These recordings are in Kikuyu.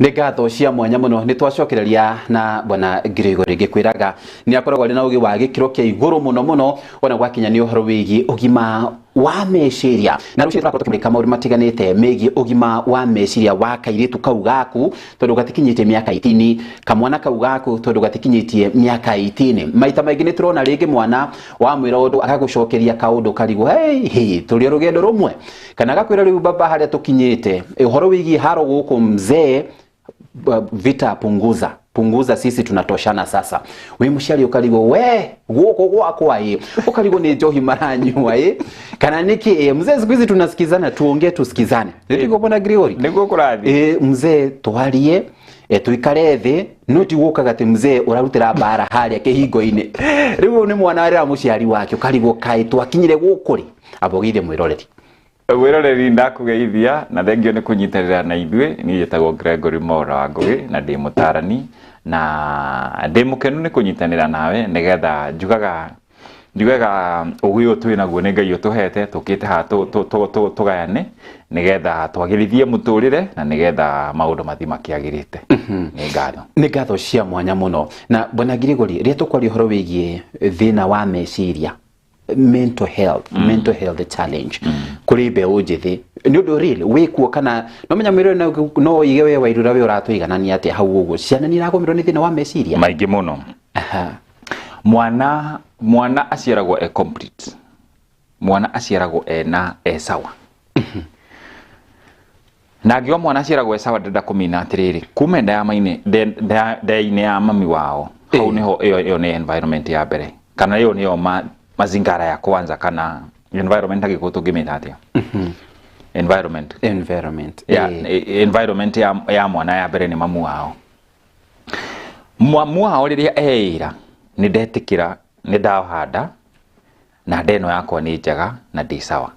Nĩ ngatho cia mwanya mũno. Nĩ twacokereria na Bwana Gregory, ngĩkwĩraga nĩ akoragwo arĩ na ũgĩ wa gĩkĩro kĩa igũrũ mũno mũno ona gwakinya nĩ ũhoro wĩgiĩ ũgima wa meciria. Na rũciũ tũrakorwo tũkĩmũrĩka maũndũ matiganĩte megiĩ ũgima wa meciria wa kairĩtu kau gaku tondũ gatikinyĩtie mĩaka 18, kamwana kau gaku tondũ gatikinyĩtie mĩaka 18. Maita maingĩ nĩ tũrona rĩngĩ mwana wamwĩra ũndũ agagũcokeria kaũndũ karigwo, hey, hey, tũrĩ o rũgendo rũmwe, kana agakwĩra rĩu baba harĩa tũkinyĩte ũhoro wĩgiĩ haro gũkũ mzee, vita punguza punguza, sisi tunatoshana. Sasa wi muciari ukarigwo we guku gwakwa ĩ, ukarigwo nĩ njohi maranyua ĩ kana nĩkĩ. Mzee, siku hizi tunasikizana, tuongee tusikizane, nĩtiguo bwana Gregory? Nĩguo kũrathiĩ. Mzee, twarie, tuikare thĩ, no ti gũkaga atĩ mzee ũrarutĩra mbara harĩa kĩhingo-inĩ. Rĩu nĩ mwana arera mũciari wake, ũkarigwo kaĩ twakinyire gũkũ rĩ. Amba ũgeithie mwĩroreri. Mwĩroreri, ndakũgeithia na thengio nĩ kũnyitanĩra na ithuĩ. Niĩ njĩtagwo Gregory Mora wa Ngũgĩ na ndĩ mũtarani na ndĩ mũkenu nĩ kũnyitanĩra nawe nĩgetha njugaga ũgĩ ũyũ twĩ naguo nĩ Ngai ũtũhete, tũkĩte haha tũgayane nĩgetha twagĩrithie mũtũrĩre na nĩgetha maũndũ mathiĩ makĩagĩrĩte. Nĩ ngatho. Nĩ ngatho cia mwanya mũno. Na bwana Gregory, rĩrĩa tũkwaria ũhoro wĩgiĩ thĩna wa meciria, mental health, mental health challenge kũrĩ mbeũ njĩthĩ, nĩ ũndũ real wĩkuo kana no menya mwĩrĩ no ige we wairura we ũratũiganania atĩa hau ũguo? Ciana nĩ iragũmĩrwo nĩ thĩna wa meciria? Maingĩ mũno. Mwana aciaragwo e complete, mwana aciaragwo ena e sawa. Na ngiuga mwana aciaragwo e sawa, ndĩrenda kũmina atĩrĩrĩ, kuma nda ya maine nda-inĩ ya mami wao hau, nĩho ĩyo nĩ environment ya mbere, kana ĩyo nĩyo mazingara ya kwanza, kana environment agĩkũyũ tũngĩmĩta atĩa environment? Environment. Ya, environment ya mwana ya mbere nĩ mamu wao. Mamu wao rĩrĩa eĩra nĩ ndetĩkĩra nĩ ndahanda na nda ĩno yakwa nĩ njega na ndĩ sawa.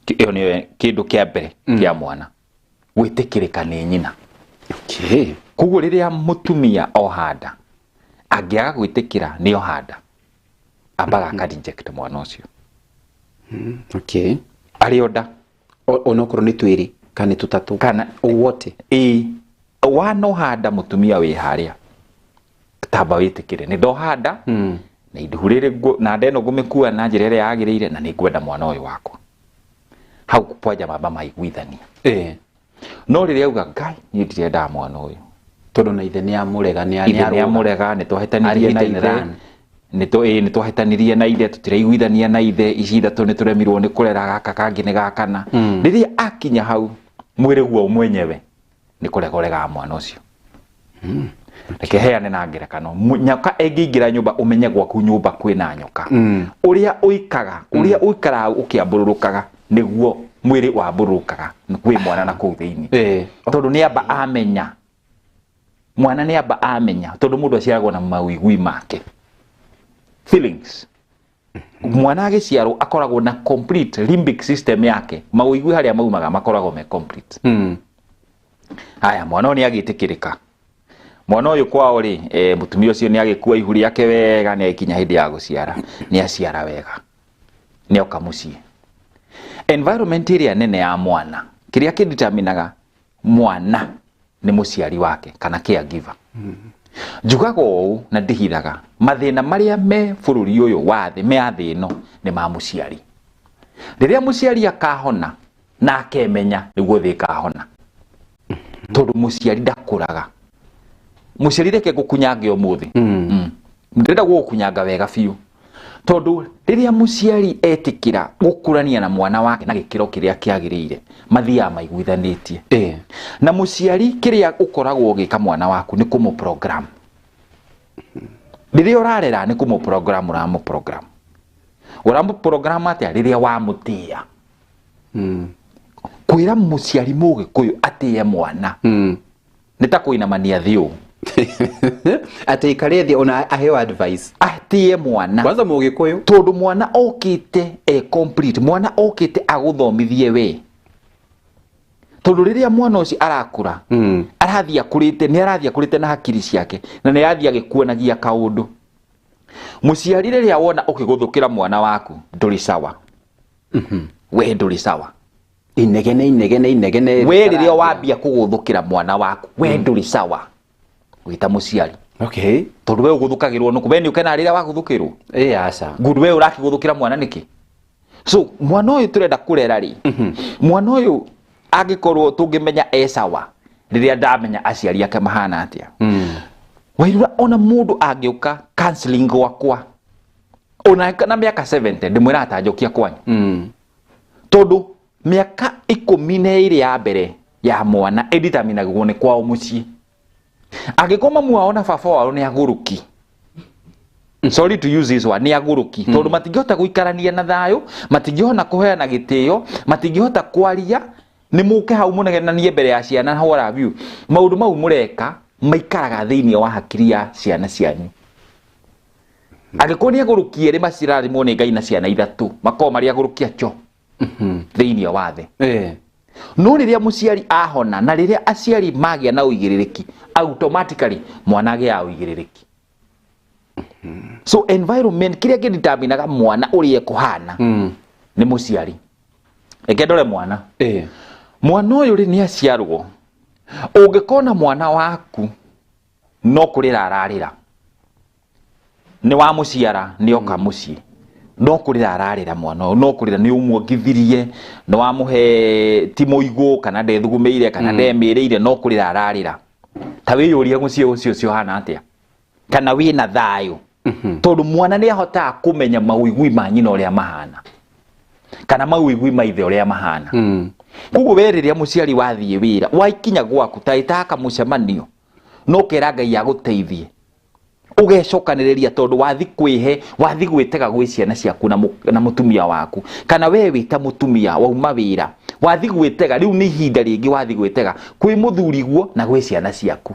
Ĩyo nĩyo kĩndũ kĩa mbere kĩa mwana gwĩtĩkĩrĩka nĩ nyina. Koguo rĩrĩa mũtumia ohanda angĩaga gwĩtĩkĩra nĩ ohanda, ambaga aka reject mwana ũcio arĩ o nda. Onokorwo nĩ twĩrĩ kana nĩ tũtatũ? Kana wote. Ĩĩ, wanohanda mũtumia wĩ harĩa, tamba wĩtĩkĩre nĩ ndohanda na iduhu rĩrĩ na nda ĩno ngũmĩkua na njĩra ĩrĩa yagĩrĩire na nĩ ngwenda mwana ũyũ wakwa. Hau kwanja mamba maiguithania. No rĩrĩa auga, "Ngai, niĩ ndirendaga mwana ũyũ," tondũ na ithe nĩ amũrega, nĩ ithe nĩ amũrega, nĩ twahĩtanirie na Arĩ hit and ithe, run. nĩ twahĩtanirie na ithe, tũtiraiguithania na ithe, ici ithatũ nĩ tũremirwo nĩ kũrera, gaka kangĩ nĩ gakana. Rĩrĩa akinya hau, mwĩrĩ guo mwenyewe nĩ kũrega ũregaga mwana ũcio. Reke heane na ngerekano. Nyoka ĩngĩingĩra nyũmba, ũmenye gwaku nyũmba kwĩna nyoka, ũrĩa ũikaga, ũrĩa ũikaraga ũkĩambũrũrũkaga, nĩguo mwĩrĩ wambũrũrũkaga kwĩ mwana na kũu thĩinĩ, tondũ nĩ amba amenya, mwana nĩ amba amenya, tondũ mũndũ aciaragwo na mawĩgwi make, feelings. Mwana agĩciarwo akoragwo na complete limbic system yake, mawĩgwi harĩa maumaga makoragwo me complete. Haya, mwana ũyũ nĩ agĩtĩkĩrĩka. Mwana ũyũ kwao rĩ, mũtumia ũcio nĩ agĩkua ihu rĩake wega, nĩ agĩkinya hĩndĩ ya gũciara, nĩ aciara wega, nĩ oka mũciĩ. Environment ĩrĩa nene ya mwana, kĩrĩa kĩdeterminaga mwana nĩ mũciari wake kana caregiver. Njugaga ũũ na ndihithaga, mathĩna marĩa me bũrũri ũyũ wa thĩ me thĩ ĩno nĩ ma mũciari. Rĩrĩa mũciari akahona na akemenya, nĩguo thĩ ĩkahona, tondũ mũciari ndakũraga. Mũciari, reke ngũkunyange ũmũthĩ. Ndĩrenda gũgũkunyanga wega biũ, tondũ rĩrĩa mũciari etĩkĩra gũkũrania na mwana wake na gĩkĩro kĩrĩa kĩagĩrĩire, mathiaga maiguithanĩtie. Na mũciari, kĩrĩa ũkoragwo ũgĩka mwana waku nĩ kũmũ program. Rĩrĩa ũrarera, nĩ kũmũ program. Ũramũ program, ũramũ program atĩa? Rĩrĩa wamũtĩĩa, kwĩra mũciari mũgĩkũyũ atĩe mwana nĩ ta kũinamania thĩ ũũ. Atĩ ikare thĩ ona aheo advice? Atĩe mwana. Kwanza mũgĩkũyũ. Tondũ mwana okĩte e complete, mwana okĩte agũthomithie we, tondũ rĩrĩa mwana ũcio arakũra, arathiĩ akũrĩte, nĩ arathiĩ akũrĩte na hakiri ciake na nĩ arathiĩ agĩkuonagia kaũndũ. Mũciari, rĩrĩa wona ũkĩgũthũkĩra mwana waku, ndũrĩ sawa. We ndũrĩ sawa. Inegene inegene inegene. We rĩrĩa wambia kũgũthũkĩra mwana waku, we ndũrĩ sawa wĩta mũciari. Okay. Tondũ we ũgũthũkagĩrwo nũkũ, we nĩ ũkenaga rĩrĩa wagũthũkĩrwo? Ĩ aca. Good, we ũrakĩgũthũkĩra mwana nĩkĩ? So mwana ũyũ tũrenda kũrera rĩ, mwana ũyũ angĩkorwo tũngĩmenya e sawa rĩrĩa ndamenya aciari ake mahana atĩa. Wairura ona mũndũ angĩũka counseling gwakwa ona na mĩaka 70 ndĩmwĩraga ta njokia kwanyu. Tondũ mĩaka 12 ya mbere ya mwana ĩditaminagwo nĩ kwao mũciĩ. Angĩkorwo mamu wao na baba wao nĩ agũrũki, sorry to use this one, nĩ agũrũki, tondũ matingĩhota gũikarania na thayũ, matingĩhota kũheana gĩtĩo, matingĩhota kwaria, nĩ mũke hau mũnegenanie mbere ya ciana, what have you. Maũndũ mau mũreka maikaraga thĩinĩ wa hakiri ya ciana cianyu. Angĩkorwo nĩ agũrũki erĩ macirathimwo nĩ Ngai na ciana ithatũ, makorwo marĩ agũrũki acio thĩinĩ wa thĩ. No rĩrĩa mũciari ahona na rĩrĩa aciari magĩa na ũigĩrĩrĩki, automatically mwana agĩaga ũigĩrĩrĩki. So environment kĩrĩa kĩditaminaga mwana ũrĩa ekũhana nĩ mũciari. Reke ndore mwana. Mwana ũyũ rĩ nĩ aciarwo, ũngĩkona mwana waku no kũrĩra ararĩra, nĩ wamũciara nĩ oka mũciĩ, no kũrĩra ararĩra mwana ũyũ, no kũrĩra, nĩ ũmuongithirie, nĩ wamũhe ti mũigũ kana ndethugumĩire kana ndemĩrĩire, no kũrĩra ararĩra. Ta wĩyũrie mũciĩ ũcio ũcio ũhana atĩa, kana wĩna thayũ? Tondũ mwana nĩ ahotaga kũmenya mawĩgwi ma nyina ũrĩa mahana kana mawĩgwi ma ithe ũrĩa mahana. Koguo we rĩrĩa mũciari wathiĩ wĩra waikinya gwaku ta ĩtaka mũcemanio, no kera Ngai agũteithie ũgecokanĩrĩria, tondũ wathi kwĩhe, wathi gwĩtega gwĩ ciana ciaku na mũtumia waku, kana we wĩ ta mũtumia wauma wĩra wathi gwĩtega, rĩu nĩ ihinda rĩngĩ wathi gwĩtega kwĩ mũthuriguo na gwĩ ciana ciaku.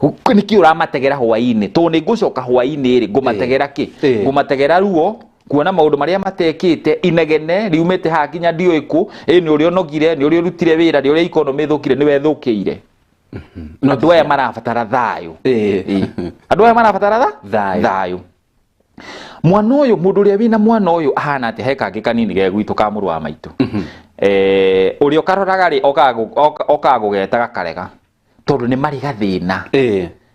Nĩkĩ ũramategera hwaĩ-inĩ? Tondũ nĩ ngũcoka hwaĩ-inĩ rĩ, ngũmategera kĩ? Ngũmategera ruo, kuona maũndũ marĩa matekĩte, inegene riumĩte haha nginya ndiũĩ kũ, ĩ nĩ ũrĩa ũnogire, nĩ ũrĩa ũrutire wĩra, nĩ ũrĩa economy ĩthũkire, nĩwe ĩthũkĩire. Andũ aya marabatara thayũ. Andũ aya marabatara Thayũ. Thayũ. Mwana ũyũ, mũndũ ũrĩa wĩna mwana ũyũ ahana atĩa? He kangĩ kanini ge gwitũ ka mũrũ wa maitũ. Ũrĩa ũkaroraga rĩ, okaga gũgeta gakarega, tondũ nĩ marĩ gathĩna.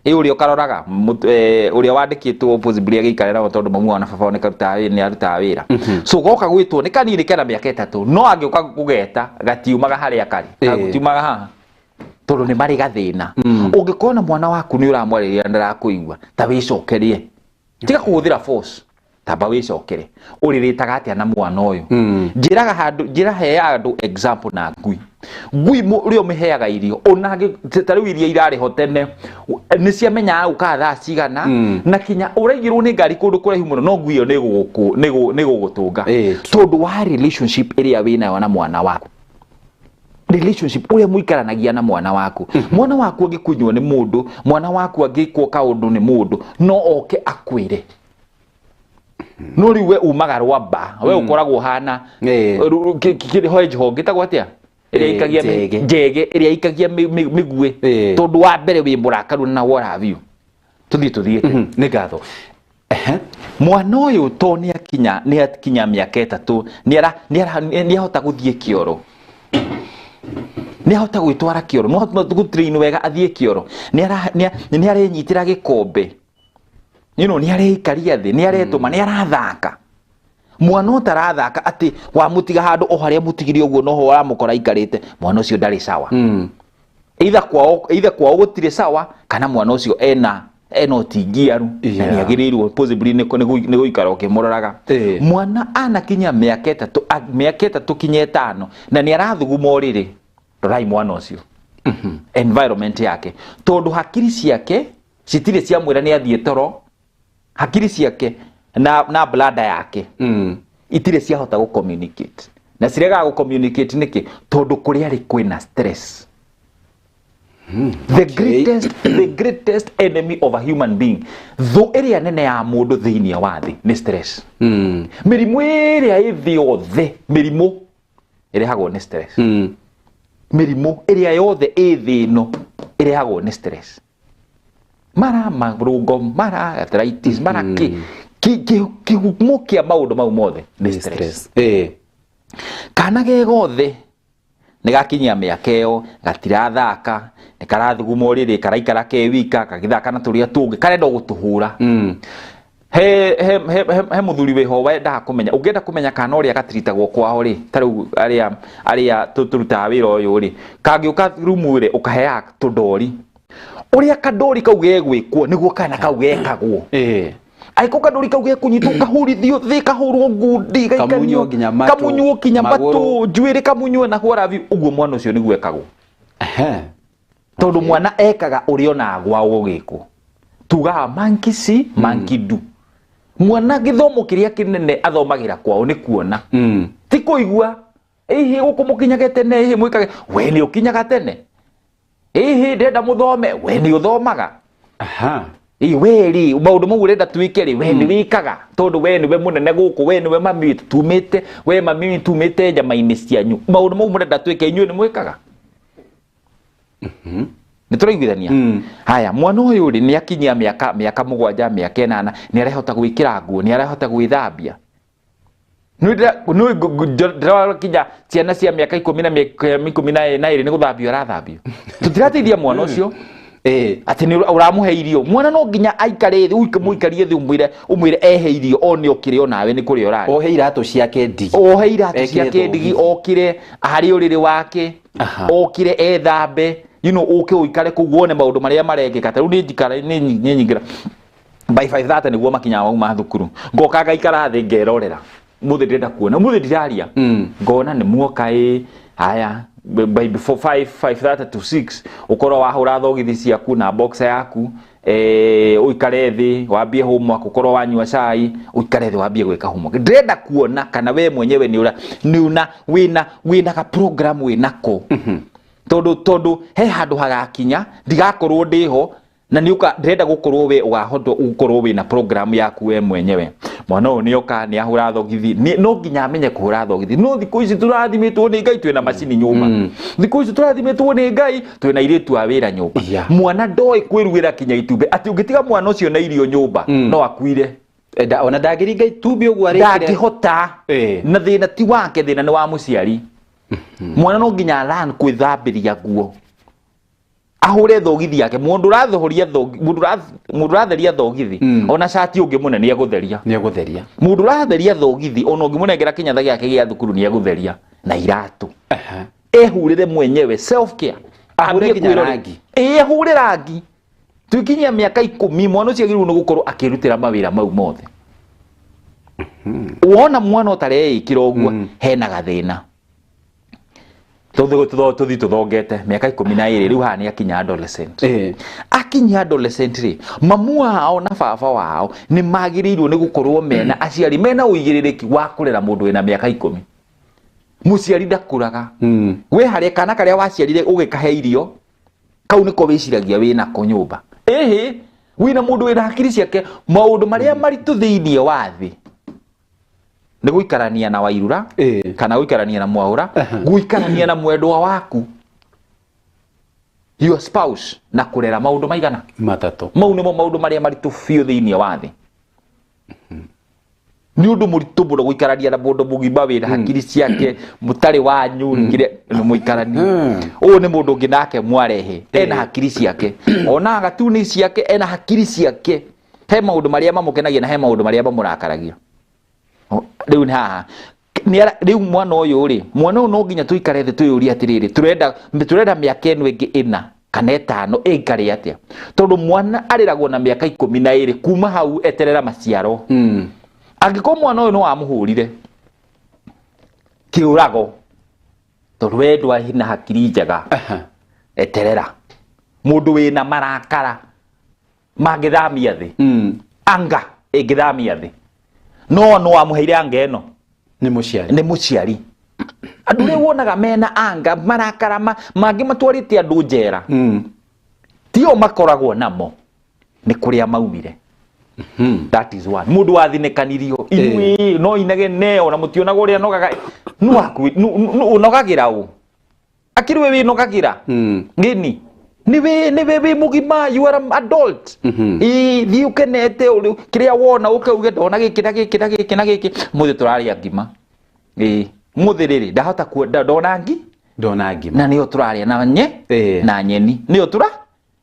Ĩ ũrĩa ũkaroraga, ũrĩa wandĩkĩtwo possibly agĩikare nao, tondũ mamu wao na baba wao nĩ arutaga wĩra. So goka gwĩtwo nĩ kanini kena mĩaka 3, no angĩũka kũgeta gatiumaga harĩa karĩ. Gatiumaga haha. Tondũ nĩ marĩ gathĩna. Ũngĩkona mwana waku nĩ ũramwarĩria na ndarakũigua, ta wĩcokerie. Tiga kũhũthĩra force, tamba wĩcokere. Ũrĩrĩtaga atĩa na mwana ũyũ? Njĩraga handũ, njĩra heaga andũ example na ngui. Ngui ũrĩa ũmĩheaga irio, ona ta rĩu iria irarĩ ho tene, nĩ ciamenyaga gũkaga thaa cigana, na kinya ũraigĩrwo nĩ ngari kũndũ kũraihu mũno, no ngui ĩyo nĩ ĩgũgũtũnga. Tondũ wa relationship ĩrĩa wĩnayo na mwana waku. Relationship ũrĩa mũikaranagia na mwana waku. Mwana waku angĩkunywo nĩ mũndũ, mwana waku angĩkwo kaũndũ nĩ mũndũ, no oke akwĩre. No rĩu we umaga rwamba, we ũkoragwo ũhana hedgehog, ĩtagwo atĩa? Ĩrĩa ikagia Njege. njege, ĩrĩa ikagia mĩguĩ. Tondũ wa mbere wĩ mũrakaru na what have you. Tũthiĩ tũthiĩte. Nĩ ngatho. Mwana ũyũ to nĩ akinya mĩaka 3, nĩ ahota gũthiĩ kĩoro. Nĩ ahota gwĩtwara kĩoro. No ahota gũtrain wega athiĩ kĩoro. Nĩ arenyitĩra gĩkombe. Nĩ areikaria thĩ, nĩ aretũma, nĩ arathaka. Mwana ũtarathaka atĩ wamũtiga handũ o harĩa mũtigire ũguo noho ũramũkora aikarĩte, mwana ũcio ndarĩ sawa. Either kwao gũtirĩ sawa, kana mwana ũcio ena ũtingiaru, na nĩagĩrĩirwo possibly nĩ gũikara ũkĩmũroraga. Mwana anakinya mĩaka ĩtatũ, mĩaka 3 kinya 5, na nĩ arathuguma ũrĩrĩ, rorai mwana ũcio. Environment yake, tondũ hakiri ciake citirĩ ciamwĩra nĩ athiĩ toro, hakiri ciake na bladder yake itirĩ ciahota gũ-communicate. Na ciregaga gũ-communicate nĩkĩ? Tondũ kũrĩa arĩ kwĩna stress. The greatest enemy of a human being, thũ ĩrĩa nene ya mũndũ thĩinĩ wa thĩ nĩ stress. Mĩrimũ ĩrĩa ĩ thĩ yothe, mĩrimũ ĩrehagwo nĩ stress. Mĩrimũ ĩrĩa yothe ĩ thĩ ĩno ĩrehagwo nĩ stress. Mara marũngo, mara arthritis, mara kĩ, kĩhumo kĩa maũndũ mau mothe nĩ Nĩ stress. stress. Kana ge gothe nĩ gakinyia mĩaka ĩyo, gatirathaka, nĩ karathuguma ũrĩrĩ, karaikara ke wika, gagĩthaka na tũrĩa tũngĩ, karenda o gũtũhũra. He he he he, he mũthuri wĩho wendaga kũmenya, ũngĩenda kũmenya kana ũrĩa gatiritagwo kwao rĩ, ta rĩu arĩa arĩa tũrutaga wĩra ũyũ rĩ, kangĩũka rumu rĩ, ũkaheaga tũndori, ũrĩa kandori kau gegwĩkwo nĩguo kana kau gekagwo. Angĩkorwo kandori kau gekũnyitwo kahũrithio thĩ, kahũrwo ngundi, gaikanio, Kamunywo nginya matũ, kamunywo nginya matũ, magũrũ. njuĩrĩ kamunywo na hwarabi, ũguo mwana ũcio nĩguo ekagwo. Tondũ mwana ekaga ũrĩa onaga gwao gũgĩkwo. Tugaga monkey see, monkey do. Mwana gĩthomo kĩrĩa kĩnene athomagĩra kwao nĩ kuona. Ti kũigua, ĩhĩ gũkũ mũkinyage tene, ĩhĩ mwĩkage, we nĩ ũkinyaga tene. Ĩhĩ ndĩrenda mũthome, we nĩ ũthomaga. Ĩ we rĩ, maũndũ mau ũrenda twĩke rĩ, we nĩ wĩkaga, tondũ we nĩwe mũnene gũkũ, we nĩwe mami witũ, tumĩte, we mami witũ tumĩte nyama-inĩ cianyu. Maũndũ mau mũrenda twĩke inyuĩ nĩ mwĩkaga. Nĩ tũraiguithania? Haya, mwana ũyũ rĩ, nĩ akinyia mĩaka 7, mĩaka 8, nĩ arahota gwĩkĩra nguo, nĩ arahota gwĩthambia. Ndĩrakinya ciana cia mĩaka ikũmi na mĩaka ikũmi na ĩrĩ nĩ gũthambio arathambio. Tũtirateithia mwana ũcio. Atĩ nĩ ũramũhe irio. Mwana no nginya aikare thĩ, ũmũikarie thĩ, ũmwĩre ehe irio, one ũkĩrĩa onawe nĩ kũrĩa ũrarĩa. Ohe iratũ ciake ndigi. Ohe iratũ Ekĩre ciake ndigi, thogithi. okĩre harĩ ũrĩrĩ wake, okĩre ethambe, ũke ũikare kũu wone maũndũ marĩa marekĩka. Ta rĩu nĩ njikara, nĩ nyingĩra. By 5:30 nĩguo makinyaga mauma thukuru. Ngoka ngaikara thĩ ngerorera. Mũthĩ ndĩrenda kuona, mũthĩ ndiraria. Ngona nĩ muoka ĩ, haya, by before 5:30 to 6, ũkorwo wahũra thogithi ciaku na boxer yaku, ũikare thĩ, wambie homework, ũkorwo wanyua cai, ũikare thĩ wambie gwĩka homework. Ndĩrenda kuona kana we mwenyewe nĩ ũra, nĩ una, wĩna, wĩna ka program wĩnako. Tondũ he handũ hagakinya, ndigakorwo ndĩho, na nĩ ũka, ndĩrenda gũkorwo we ũgahota gũkorwo wĩna program yaku we mwenyewe. Mwana ũyũ nĩ oka, nĩ ahũra thogithi, no nginya amenye kũhũra thogithi. No thikũ ici tũrathimĩtwo nĩ Ngai twĩna macini nyũmba. Thikũ ici tũrathimĩtwo nĩ Ngai twĩna airĩtu a wĩra nyũmba. Mwana ndoĩ kwĩrugĩra kinya itumbĩ, atĩ ũngĩtiga mwana ũcio na irio nyũmba, no akuire. Ona ndangĩringa itumbĩ ũguo arĩkĩre. Ndangĩhota. Na thĩna ti wake, thĩna nĩ wa mũciari. Mwana no nginya learn kwĩthambĩria nguo. Ahũre thogithi yake. Mũndũ ũrathoria thogi, mũndũ mũndũ ũratheria thogithi, ona cati ũngĩmũne nĩ egũtheria. Nĩ egũtheria. Mũndũ ũratheria thogithi, ona ũngĩmũnengera kĩnyatha gĩake gĩa thukuru nĩ egũtheria. Na iratũ. Ehũrĩre mwenyewe, self care. Ahũre Ambie nginya kwĩrorera. rangi. Ĩĩ, ahũre rangi. Tũkinyia mĩaka 10, mwana ũcio agĩrĩirwo nĩ gũkorwo akĩrutĩra mawĩra mau mothe. Wona mwana ũtareĩkĩra ũguo, hena gathĩna. Tũthi tũthongete mĩaka 12, rĩu haha nĩ akinya adolescent. Akinya adolescent rĩ, mamu wao na baba wao nĩ magĩrĩirwo nĩ gũkorwo mena aciari mena ũigĩrĩrĩki wa kũrera mũndũ wĩna mĩaka 10. Mũciari ndakũraga. We harĩa kana karĩa waciarire ũgĩkahe irio, kau nĩko wĩciragia wĩnako nyũmba. Ĩhĩ, wĩna mũndũ wĩna hakiri ciake, maũndũ marĩa maritũ thĩiniĩ wa thĩ nĩ gũikarania na wairura, kana gũikarania na mwaũra, gũikarania na mwendwa waku, your spouse, na kũrera maũndũ maigana? Matatũ. Mau nĩmo maũndũ marĩa maritũ biũ thĩiniĩ wa thĩ. Nĩ ũndũ mũritũ mũno gũikarania na mũndũ mũgima wĩna hakiri ciake, mũtarĩ wanyu, kĩrĩa, nĩ mũikaranie. Ũyũ nĩ mũndũ ũngĩ nake mwarehe, ena hakiri ciake. Ona gatuni ciake, ena hakiri ciake. He maũndũ marĩa mamũkenagia na he maũndũ marĩa mamũrakaragia. Rĩu nĩ haha. Rĩu mwana ũyũ rĩ, mwana ũyũ no nginya tũikare thĩ twĩyũrie atĩrĩrĩ, tũrenda mĩaka ĩno ĩngĩ 4 kana 5 ĩikare atĩa? Tondũ mwana areragwo na mĩaka 12, kuma hau eterera maciaro. Angĩkorwo mwana ũyũ nĩ wamũhũrire kĩũrago, tondũ we ndwarĩ na hakiri njega, eterera. Mũndũ wĩna marakara mangĩthamia thĩ. Anga ĩngĩthamia thĩ. No no wamũheire anga ĩno. Nĩ mũciari. Nĩ mũciari. Andũ rĩu wonaga mena anga marakara mangĩ matwarĩte andũ njera. Tio makoragwo namo. Nĩ kũrĩa maumire. That is one. Mũndũ wathinĩkanirio. Inyuĩ no inegene ona mũtionaga ũrĩa nogaga. Nũ waku, nũ ũnogagĩra ũ? Akĩrĩ we wĩnogagĩra. Ngĩni. Nĩ we, nĩ we wĩ mũgima, you are an adult. Ĩĩ, thiĩ ũkenete ũrĩ, kĩrĩa wona ũke uge ndona gĩkĩ na gĩkĩ na gĩkĩ na gĩkĩ. Mũthĩ tũrarĩa ngima. Ĩĩ, Mũthĩ rĩrĩ ndahota ndona ngi ndona ngima na nĩyo tũrarĩa na nye na nyeni nĩyo tũra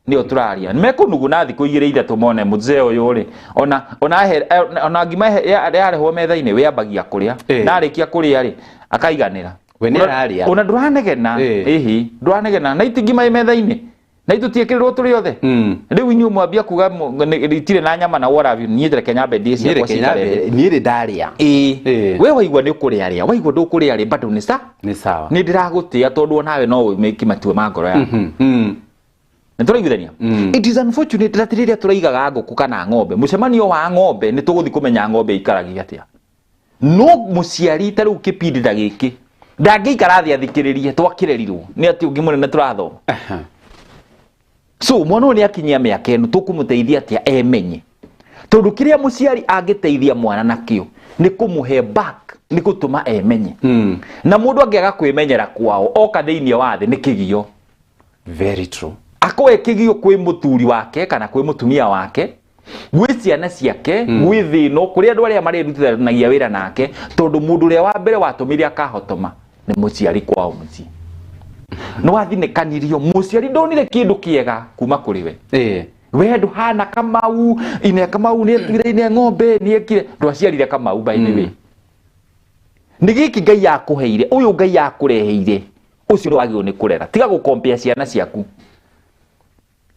nĩyo tũraria mekũnuguna thikũ igĩrĩ ithatũ mone mũzee ũyũ rĩ ona ona ona ngima yarehwo metha-inĩ wĩambagia kũrĩa na arĩkia kũrĩa rĩ akaiganĩra we nĩ ararĩa ona ndũranegena ĩhĩ ndũranegena na iti ngima ĩ metha-inĩ na itutiĩkĩrĩrwo tũrĩ othe rĩu inyuĩ mwambia kuga itirĩ na nyama na what have you niĩ reke nyambe ndĩe ciakwa cikare niĩ rĩ ndarĩa ĩĩ we waigua nĩ ũkũrĩa rĩa waigua ndũkũrĩa rĩ bado nĩ sa nĩ sawa nĩ ndĩragũtĩa tondũ onawe no ũmĩki matua ma ngoro yaku nĩ tũraiguithania. It is unfortunate that rĩrĩa tũraigaga ngũkũ kana ng'ombe mũcemanio wa ng'ombe nĩ tũgũthiĩ kũmenya ng'ombe ikaragia atĩa no mũciari ta rĩu kĩbindi ta gĩkĩ ndangĩikara thĩ athikĩrĩrie twakĩrerirwo nĩ atĩ ũngĩ mũnene tũrathoma. So mwana ũyũ nĩ akinyia mĩaka ĩno tũkũmũteithia atĩa emenye tondũ kĩrĩa mũciari angĩteithia mwana nakĩo nĩ kũmũhe back nĩ gũtũma emenye. Na mũndũ angĩaga kwĩmenyera kwao oka thĩinĩ wa thĩ nĩ kĩgio. Very true. Akoe kĩgio kwĩ mũthuri wake kana kwĩ mũtumia wake gwĩ ciana ciake gwĩ thĩno kũrĩ andũ arĩa marĩrutithanagia wĩra nake tondũ mũndũ ũrĩa wa mbere watũmire akahotoma nĩ mũciari kwao mũciĩ. Nĩ wathinĩkanirio mũciari ndonire kĩndũ kĩega kuma kũrĩ we. We ndũhana Kamau ine Kamau nĩ etuire ine ng'ombe nĩ ekire ndwaciarire Kamau by the way. Nĩ gĩkĩ Ngai akũheire ũyũ Ngai akũreheire ũcio ndwagĩrĩirwo nĩ kũrera tiga gũkompea ciana ciaku.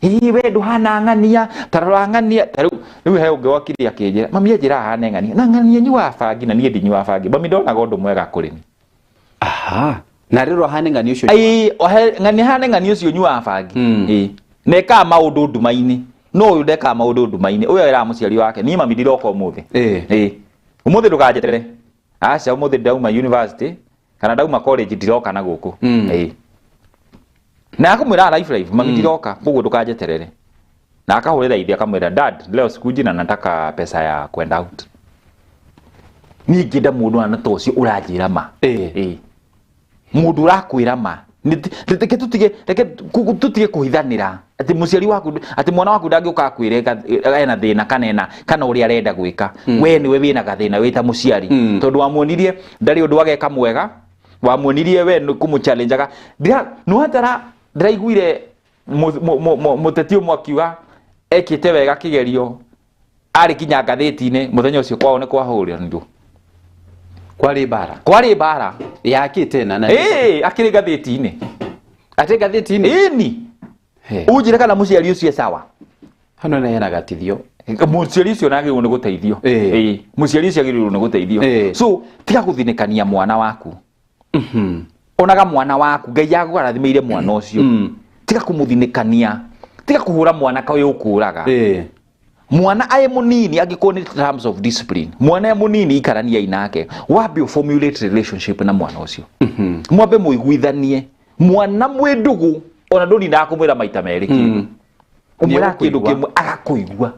Hihi we ndũhana ng'ania tarora ng'ania ta rĩu he ũngĩ wokire akĩnjĩra mami anjĩra hane ng'ania na ng'ania nyuaga bangi na niĩ ndinyuaga bangi mami ndonaga ũndũ mwega kũrĩ ni. Aha na rĩrĩa hane ng'ania ũcio ĩĩ ng'ania hane ng'ania ũcio nyuaga bangi ĩĩ na ekaga maũndũ nduma-inĩ no ũyũ ndekaga maũndũ nduma-inĩ ũyũ eraga mũciari wake niĩ mami ndiroka ũmũthĩ ĩĩ ũmũthĩ ndũkanjeterere aca ũmũthĩ ndauma university kana ndauma college ndiroka na gũkũ ĩĩ na akamwĩra life life mami ndiroka koguo ndũkanjeterere na akahũrĩra ithe akamwĩra dad leo sikuji na nataka pesa ya kwenda out. Niĩ ngĩenda mũndũ ana ta ũcio ũranjĩra ma ĩĩ mũndũ ũrakwĩra ma reke tũtige kũhithanĩra atĩ mũciari waku atĩ mwana waku ndangĩũka akwĩre ena thĩna kana ena kana ũrĩa arenda gwĩka we nĩwe wĩna gathĩna wĩ ta mũciari tondũ wamuonirie ndarĩ ũndũ ageka mwega wamuonirie we kũmũchallengeaga nĩwatara ndĩraiguire mũteti ũmwe akiuga ekĩte wega kĩgerio arĩ kinya ngathĩti-inĩ mũthenya ũcio kwao nĩ kwahũranirwo kwarĩ mbara kwarĩ mbara yakĩ tena na ĩĩ akĩrĩ ngathĩti-inĩ atĩ ngathĩti-inĩ ĩni unjĩre kana mũciari ũcio e sawa hano nĩ hena gatithio mũciari ũcio nagĩrĩirwo nĩ gũteithio ĩĩ mũciari ũcio agĩrĩirwo nĩ gũteithio so tiga gũthinĩkania mwana waku onaga mwana waku Ngai agũrathimĩire mwana ũcio tiga kũmũthinĩkania tiga kũhũra mwana ka ũyũ ũkũraga mwana aĩ mũnini angĩkorwo nĩ terms of discipline mwana e mũnini ikaraniai nake wambe formulate relationship na mwana ũcio mwambe mũiguithanie mwana mwĩ ndũgũ ona ndũnindaga kũmwĩra maita merĩ kĩndũ ũmwĩra kĩndũ kĩmwe agakũigua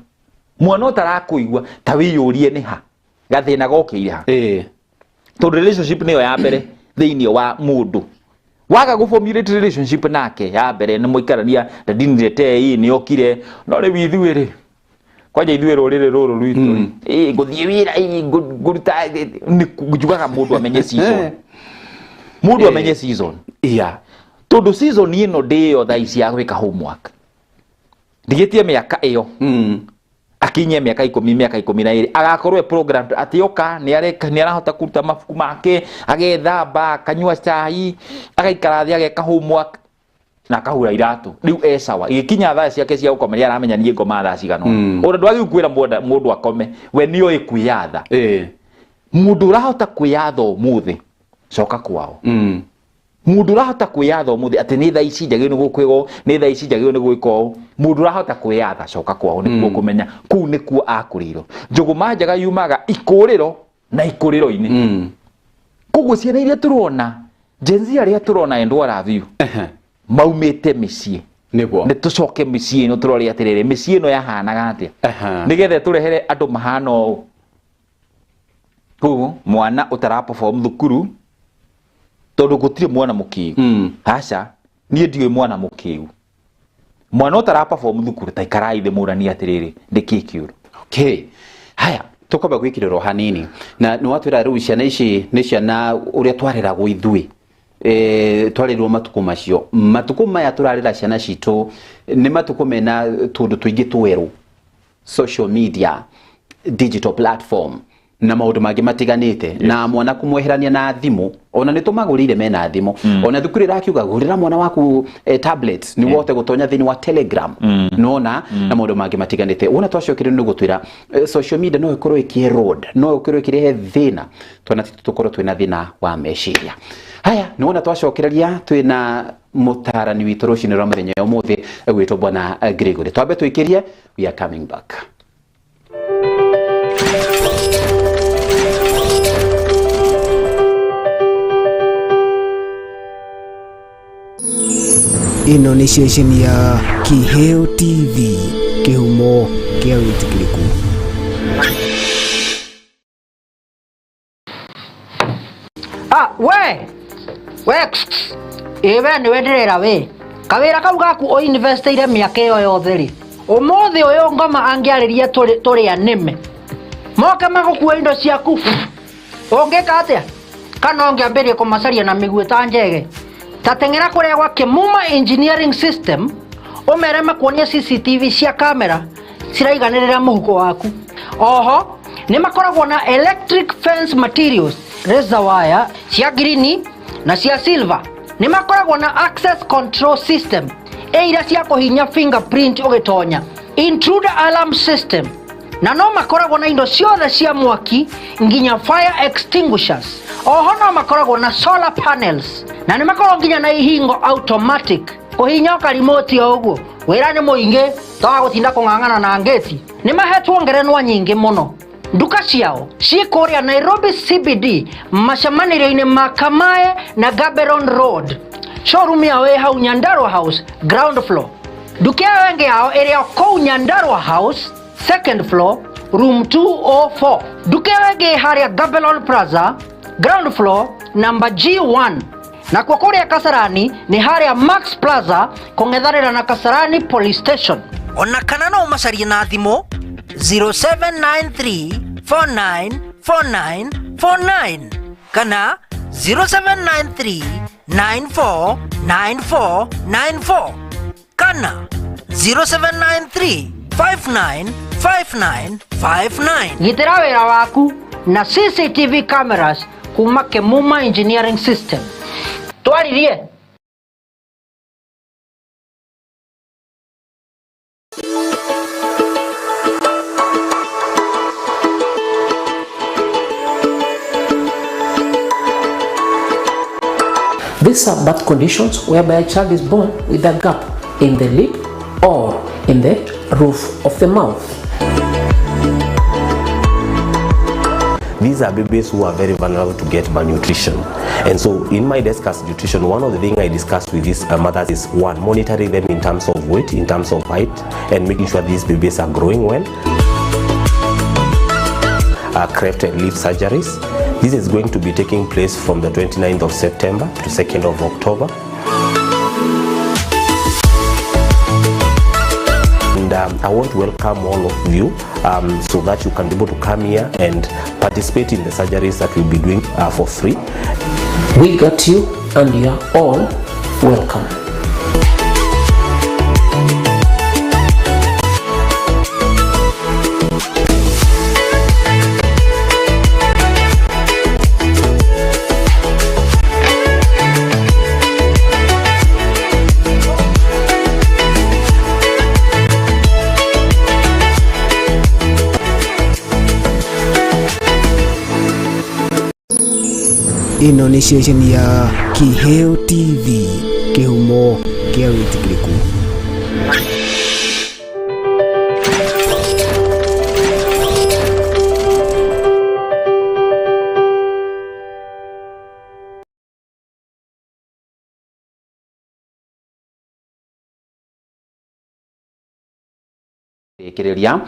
mwana ũtarakũigua ta wĩyũrie nĩ ha gathĩna gokĩire ha tondũ relationship nĩyo ya mbere thĩinĩ wa mũndũ waga gũ formulate relationship nake ya mbere nĩ mũikarania ndadiniretei nĩ okire no rĩu ithuĩ rĩ kwanja ithuĩ rũrĩrĩ rũrũ rwitũ ĩĩ ngũthiĩ wĩra ĩĩ ngũruta nĩ njugaga mũndũ amenye season mũndũ amenye season yeah tondũ season ĩno ndĩyo thaa ici ya gwĩka homework ndigĩtie mĩaka ĩyo akinye mĩaka 10 mĩaka 12 agakorwo e program atĩ oka nĩ arahota kũruta mabuku make agethamba akanyua cai agaikara thĩ ageka homework na akahura iratũ rĩu e sawa igĩkinya thaa ciake cia gũkoma nĩ aramenya niĩ ngoma thaa cigana ũna ndwagĩrĩirwo kwĩra mũndũ akome we nĩoĩ kwĩyatha mũndũ ũrahota kwĩyatha ũmũthĩ coka kwao mũndũ ũrahota kwĩyatha ũmũthĩ atĩ nĩ thaa ici njagĩrĩirwo nĩ gwĩka ũũ nĩ thaa ici njagĩrĩirwo nĩ gwĩka ũũ mũndũ ũrahota kwĩyatha coka kwao nĩkuo kũmenya kũu nĩkuo akũrĩirwo njũgũma njega yumaga ikũrĩro na ikũrĩro-inĩ koguo ciana iria tũrona Gen Z arĩa tũrona and what have you maumĩte mĩciĩ nĩguo nĩ tũcoke mĩciĩ ĩno tũrore atĩrĩrĩ mĩciĩ ĩno yahanaga atĩa nĩgetha tũrehere andũ mahana ũũ koguo mwana ũtara perform thukuru tondũ gũtirĩ mwana mũkĩgu aca niĩ ndiũĩ mwana mũkĩgu mwana ũtara perform thukuru ta ikarai thĩ mũranie atĩrĩrĩ nĩkĩ kĩũru. Okay haya Tukwamba gwikirĩrwo hanini na nĩ watwĩra rĩu ciana ici nĩ ciana ũrĩa twareragwo ithuĩ, twarĩrwo matukũ macio, matukũ maya tũrarera ciana citũ nĩ matukũ mena tũndũ tũingĩ twerũ, social media, digital platform na maũndũ mangĩ matiganĩte. Yes. Na mwana kũmweherania na thimũ, ona nĩ tũmagũrĩire mena thimũ, ona thukuru ĩrakiuga gũrĩra mwana waku tablet nĩguo ũhote gũtonya thĩinĩ wa Telegram, nona na maũndũ mangĩ matiganĩte. Wona twacokeire nĩ gũtwĩra social media no ĩkorwo ĩkĩ erode, no ĩkorwo ĩkĩrehe thĩna twana titũ tũkorwo twĩna thĩna wa meciria. Haya, nĩ wona twacokereria twĩna mũtarani witũ rũcinĩ rwa mũthenya wa ũmũthĩ gwĩtwo Bwana Gregory. Twambe twĩkĩrie, we are coming back. Ĩno nĩ ceceni ya Kiheo TV, kĩhumo kĩa wĩtĩkĩrĩku. Ah, we we ĩ we nĩwe ndĩrera we kawĩra kau gaku ũinvestĩire mĩaka ĩyo yothe rĩ, ũmũthĩ ũyũ ngoma angĩarĩria tũrĩ anĩme moke magũkua indo ciaku, ũngĩka atĩa? Kana ũngĩambĩrĩria kũmacaria na mĩguĩ ta njege? Ta teng'era kũrĩa gwa Kĩmuma Engineering System ũmere makuonie CCTV cia kamera ciraiganĩrĩra mũhuko waku. Oho nĩ makoragwo na electric fence materials, razor wire cia green na cia silver. Nĩ makoragwo na access control system ĩ iria cia kũhinya fingerprint ũgĩtonya, intruder alarm system, na no makoragwo na indo ciothe cia mwaki nginya fire extinguishers. Oho no makoragwo na solar panels na nĩ makoragwo nginya na ihingo automatic kũhinya karimoti o ũguo. Wĩra nĩ mũingĩ toga gũtinda kũng'ang'ana na ngĩti. Nĩ mahetwo ngerenwa nyingĩ mũno. Nduka ciao ciĩ kũrĩa Nairobi CBD, macemanĩrio-inĩ ma Kamae na Gaborone Road. Showroom yao ĩ hau Nyandarua House, ground floor. Nduka ĩyo ĩngĩ yao ĩrĩ o kũu Nyandarua House, second floor, room 204. Nduka ĩyo ĩngĩ ĩ harĩa Gaborone Plaza, ground floor, number G1. Nakuo kũrĩa Kasarani nĩ harĩa Max Plaza kũng'ethanĩra na Kasarani Police Station. Ona kana no ũmacarie na thimũ 0793 494949 kana 0793 949494 kana 0793 595959. Gitĩra wĩra waku na CCTV cameras kuma Kĩmuma Engineering System. Twaririe. These are birth conditions whereby a child is born with a gap in the lip or in the roof of the mouth. These are babies who are very vulnerable to get malnutrition. And so in my desk as nutrition, one of the things I discuss with these mothers is, one, monitoring them in terms of weight, in terms of height, and making sure these babies are growing well. Cleft and lip surgeries. This is going to be taking place from the 29th of September to 2nd of October. And I want to welcome all of you so that you can be able to come here and participate in the surgeries that we'll be doing for free. We got you, and you are all welcome. Ĩno nĩ ceceni ya Kiheo TV, kĩhumo kĩa wĩtĩkĩrĩku. Rĩkĩrĩria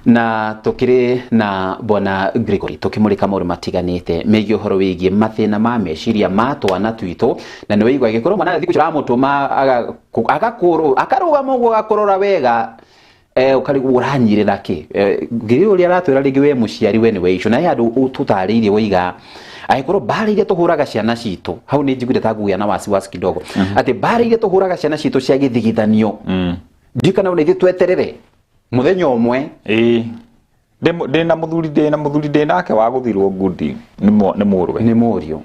na tukiri na Bwana Gregory tukimurika maundu matiganite megie uhoro wigie mathina ma meciria ma twana twitu, na ni waigua agikorwo mwana thiku ramutuma agakuru akarugama uguo agakurora wega Ũkarigwo ũranyirĩra kĩ. Ngiri ũrĩa aratwĩra rĩngĩ we mũciari we nĩwe icio na he handũ tũtarĩirie woiga angĩkorwo mbara iria tũhũraga ciana citũ hau nĩ njiguire ta ngũgĩa na wasiwasi kidogo atĩ mbara iria tũhũraga ciana citũ cia gĩthigithanio ndiũ kana ona ithuĩ tweterere mũthenya ũmwe. Ĩĩ. Ndĩ na mũthuri, ndĩ na mũthuri ndĩ nake wa gũthirwo ngundi nĩ mũrũwe. Nĩ mũriũ.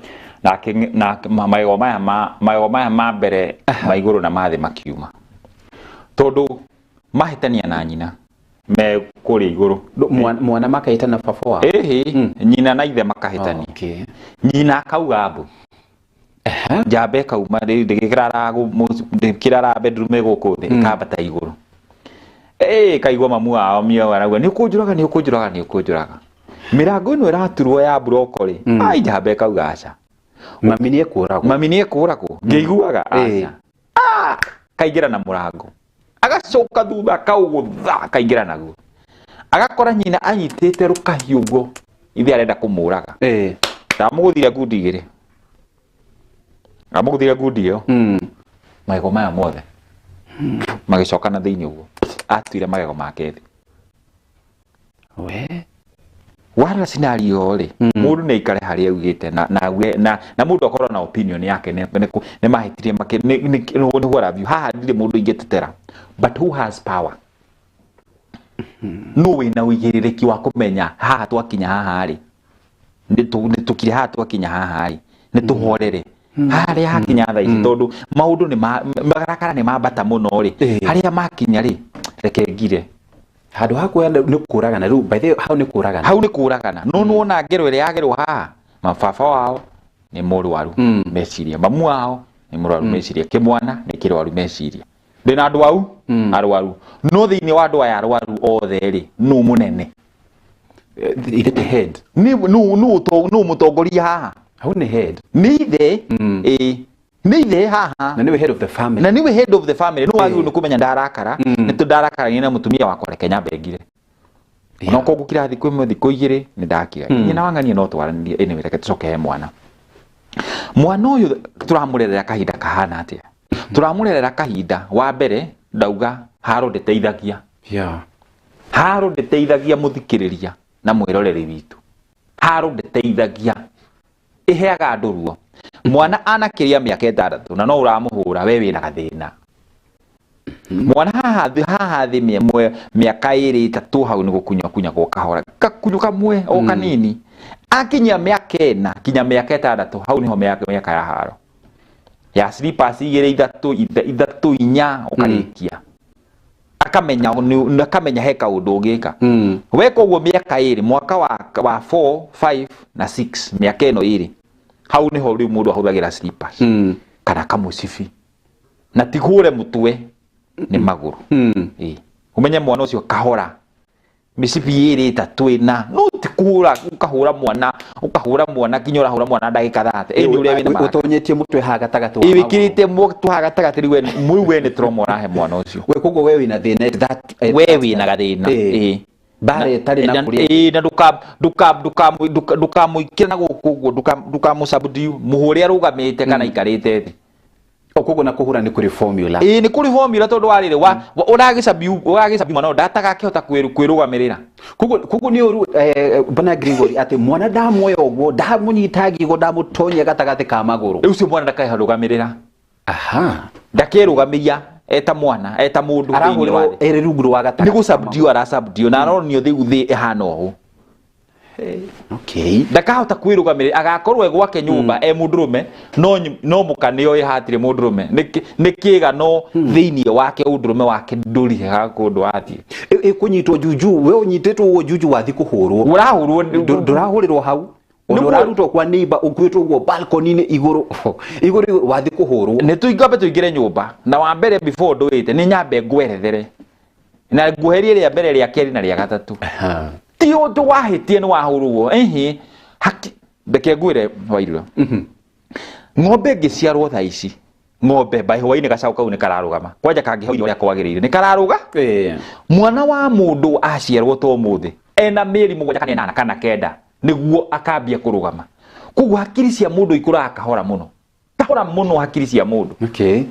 Nake magego maya ma mbere ma igũrũ na ma thĩ makiuma tondũ mahĩtania na nyina me kũrĩa igũrũ. Mwana makahĩtana baba wao? Ĩhĩ, nyina na ithe makahĩtania. Nyina akauga mbu, njamba ĩkauma ndĩkĩrara bedroom ĩ gũkũ thĩ, ĩkambata igũrũ. Ĩ kaigua mamu wao mio arauga, "Nĩ ũkũnjũraga, nĩ ũkũnjũraga, nĩ ũkũnjũraga." Mĩrango ĩno ĩraturwo ya mburoko rĩ, ai, njamba ĩkauga aca. Mami nĩ ekũragwo. Mami nĩ ekũragwo ngĩiguaga. Aca. Ah, kaingĩra na mũrango, agacoka thutha, akaũgũtha, akaingĩra naguo, agakora nyina anyitĩte rũkahiũ ũguo, ithe arenda kũmũraga. Ndamũgũthire ngundi igĩrĩ, ndamũgũthire ngundi ĩyo, magego maya mothe magĩcoka na thĩinĩ ũguo, atuire magego make thĩ. We. Warora scenario rĩ, mũndũ nĩ aikare harĩa augĩte na auge na mũndũ akorwo na opinion yake nĩ mahĩtirie nĩ what have you. Haha ndirĩ mũndũ ingĩtetera, but who has power? Nũ wĩna ũigĩrĩrĩki wa kũmenya haha twakinya haha rĩ, nĩ tũkire haha twakinya haha rĩ, nĩ tũhorere harĩa hakinya thaa ici, tondũ maũndũ nĩ marakara nĩ mambata mũno rĩ, harĩa makinya rĩ, reke ngire. Handũ ha kuoya nĩ kũragana rĩu, by the way, hau nĩ kũragana. Hau nĩ kũragana, no nĩwona ngero ĩrĩa yagerwo haha, mababa wao nĩ mũrwaru meciria, mamu wao nĩ mũrwaru meciria, kĩmwana nĩ kĩrwaru meciria, ndĩna andũ au arwaru, no thĩinĩ wa andũ aya arwaru othe rĩ, nũ mũnene? Ithe the head. Nĩ nũ mũtongoria haha? Hau nĩ head. Nĩ ithe. Ĩĩ, nĩ ithe haha. Na nĩwe head of the family. Na nĩwe head of the family, nĩ wagĩrĩirwo nĩ kũmenya ndarakara, nĩ tũ ndarakarania na mũtumia wakwa, reke nyambe ngire. No koguo gũkira thikũ ĩmwe, thikũ igĩrĩ, nĩ ndakira. Nyina wa ng'ania no twaranĩrie. Anyway, reke tũcoke he mwana. Mwana ũyũ tũramũrerera kahinda kahana atĩa? Tũramũrerera kahinda wa mbere ndauga haro ndĩteithagia. Haro ndĩteithagia, mũthikĩrĩria na mwĩroreri witũ, haro ndĩteithagia, ĩheaga andũ ruo. Mwana anakĩria mĩaka 6 na no ũramũhũra, we wĩna gathĩna. Mwana haha thĩ mĩaka 2, 3, hau nĩ gũkunywa kunyagwo kahora, kakunyu kamwe o kanini. Akinyia mĩaka 4 kinya mĩaka 6, hau nĩho mĩaka ya haro ya slippers igĩrĩ, ithatũ, ithatũ, inya, ũkarĩkia akamenya akamenya he kaũndũ ũngĩka. Weka ũguo mĩaka 2, mwaka wa 4, 5 na 6, mĩaka ĩno 2, hau nĩho rĩu mũndũ ahũthagĩra slippers kana kamũcibi, na ti hũre mũtwe, nĩ magũrũ. Ĩĩ. Ũmenye mwana ũcio kahora, mĩcibi 2, 3, 4, no ti kũhũra ũkahũra mwana, ũkahũra mwana kinya ũrahũra mwana ndagĩka 30. Ĩ nĩ ũrĩa wĩna marakara. Ũtonyetie mũtwe haha gatagatĩ wa Ĩ magũrũ. Wĩkĩrĩte mũtwe haha gatagatĩ, rĩu we nĩ trauma ũrahe mwana ũcio. We koguo we wĩna thĩna at that We wĩna gathĩna. Ĩ. Mbara ĩtarĩ na kũrĩa. Ĩ, na ndũkamũikĩre na gũkũ ũguo, ndũkamũsubdue, mũhũre arũgamĩte kana aikarĩte thĩ. O koguo na kũhũra nĩ kũrĩ formula. Ĩ, nĩ kũrĩ formula, tondũ wa rĩrĩ ũragĩcabiu mwana ũyũ ndatagakĩhota kwĩrũgamĩrĩra. Koguo nĩ ũru, bwana Gregory, atĩ mwana ndamuoya ũguo, ndamũnyita ngingo, ndamũtonyia gatagatĩ ka magũrũ. Rĩu ũcio mwana ndakaherũgamĩrĩra. Ndakerũgamĩria eta mwana, eta mũndũ thĩinĩ wa Arahũrĩrwo thĩ. ĩrĩ rungu rwa gatagatĩ. Nĩ gũsubdue arasubdue na aronio rĩu thĩ ĩhana ũũ. Ndakahota kwĩrũgamĩrĩra, agakorwo e gwake nyũmba e mũndũrũme, no mũka nĩoĩ hatirĩ mũndũrũme. Nĩ kĩga, no thĩinĩ wake ũndũrũme wake ndũrĩ ha kũndũ wathiĩ. Ĩ kũnyitwo juju, we ũnyitĩtwo ũguo juju, wathi kũhũrwo. Ũrahũrwo Ndũrahũrĩrwo hau ona ũrarutwo kwa neighbor ũkuĩtwo ũguo balcony-inĩ igũrũ igũrũ igũrũ, wathi kũhũrwo. Nĩ tũingambe tũingĩre nyũmba na wa mbere before ndũĩte nĩ nyambe ngwerethere na nguherie rĩa mbere, rĩa kerĩ na rĩa gatatũ. Ti ũndũ wahĩtie nĩ wahũrwo ĩhĩ haki. Reke ngwĩre Wairura, ng'ombe ĩngĩciarwo thaa ici, ng'ombe by hwainĩ gacaũ kau nĩ kararũgama kwanja, kangĩheo irio ũrĩa kwagĩrĩire nĩ kararũga. Mwana wa mũndũ aciarwo to mũthĩ ena mĩeri 7 kana 8 kana 9 nĩguo akambia kũrũgama. Koguo hakiri cia mũndũ ikũraga kahora mũno, kahora mũno hakiri cia mũndũ.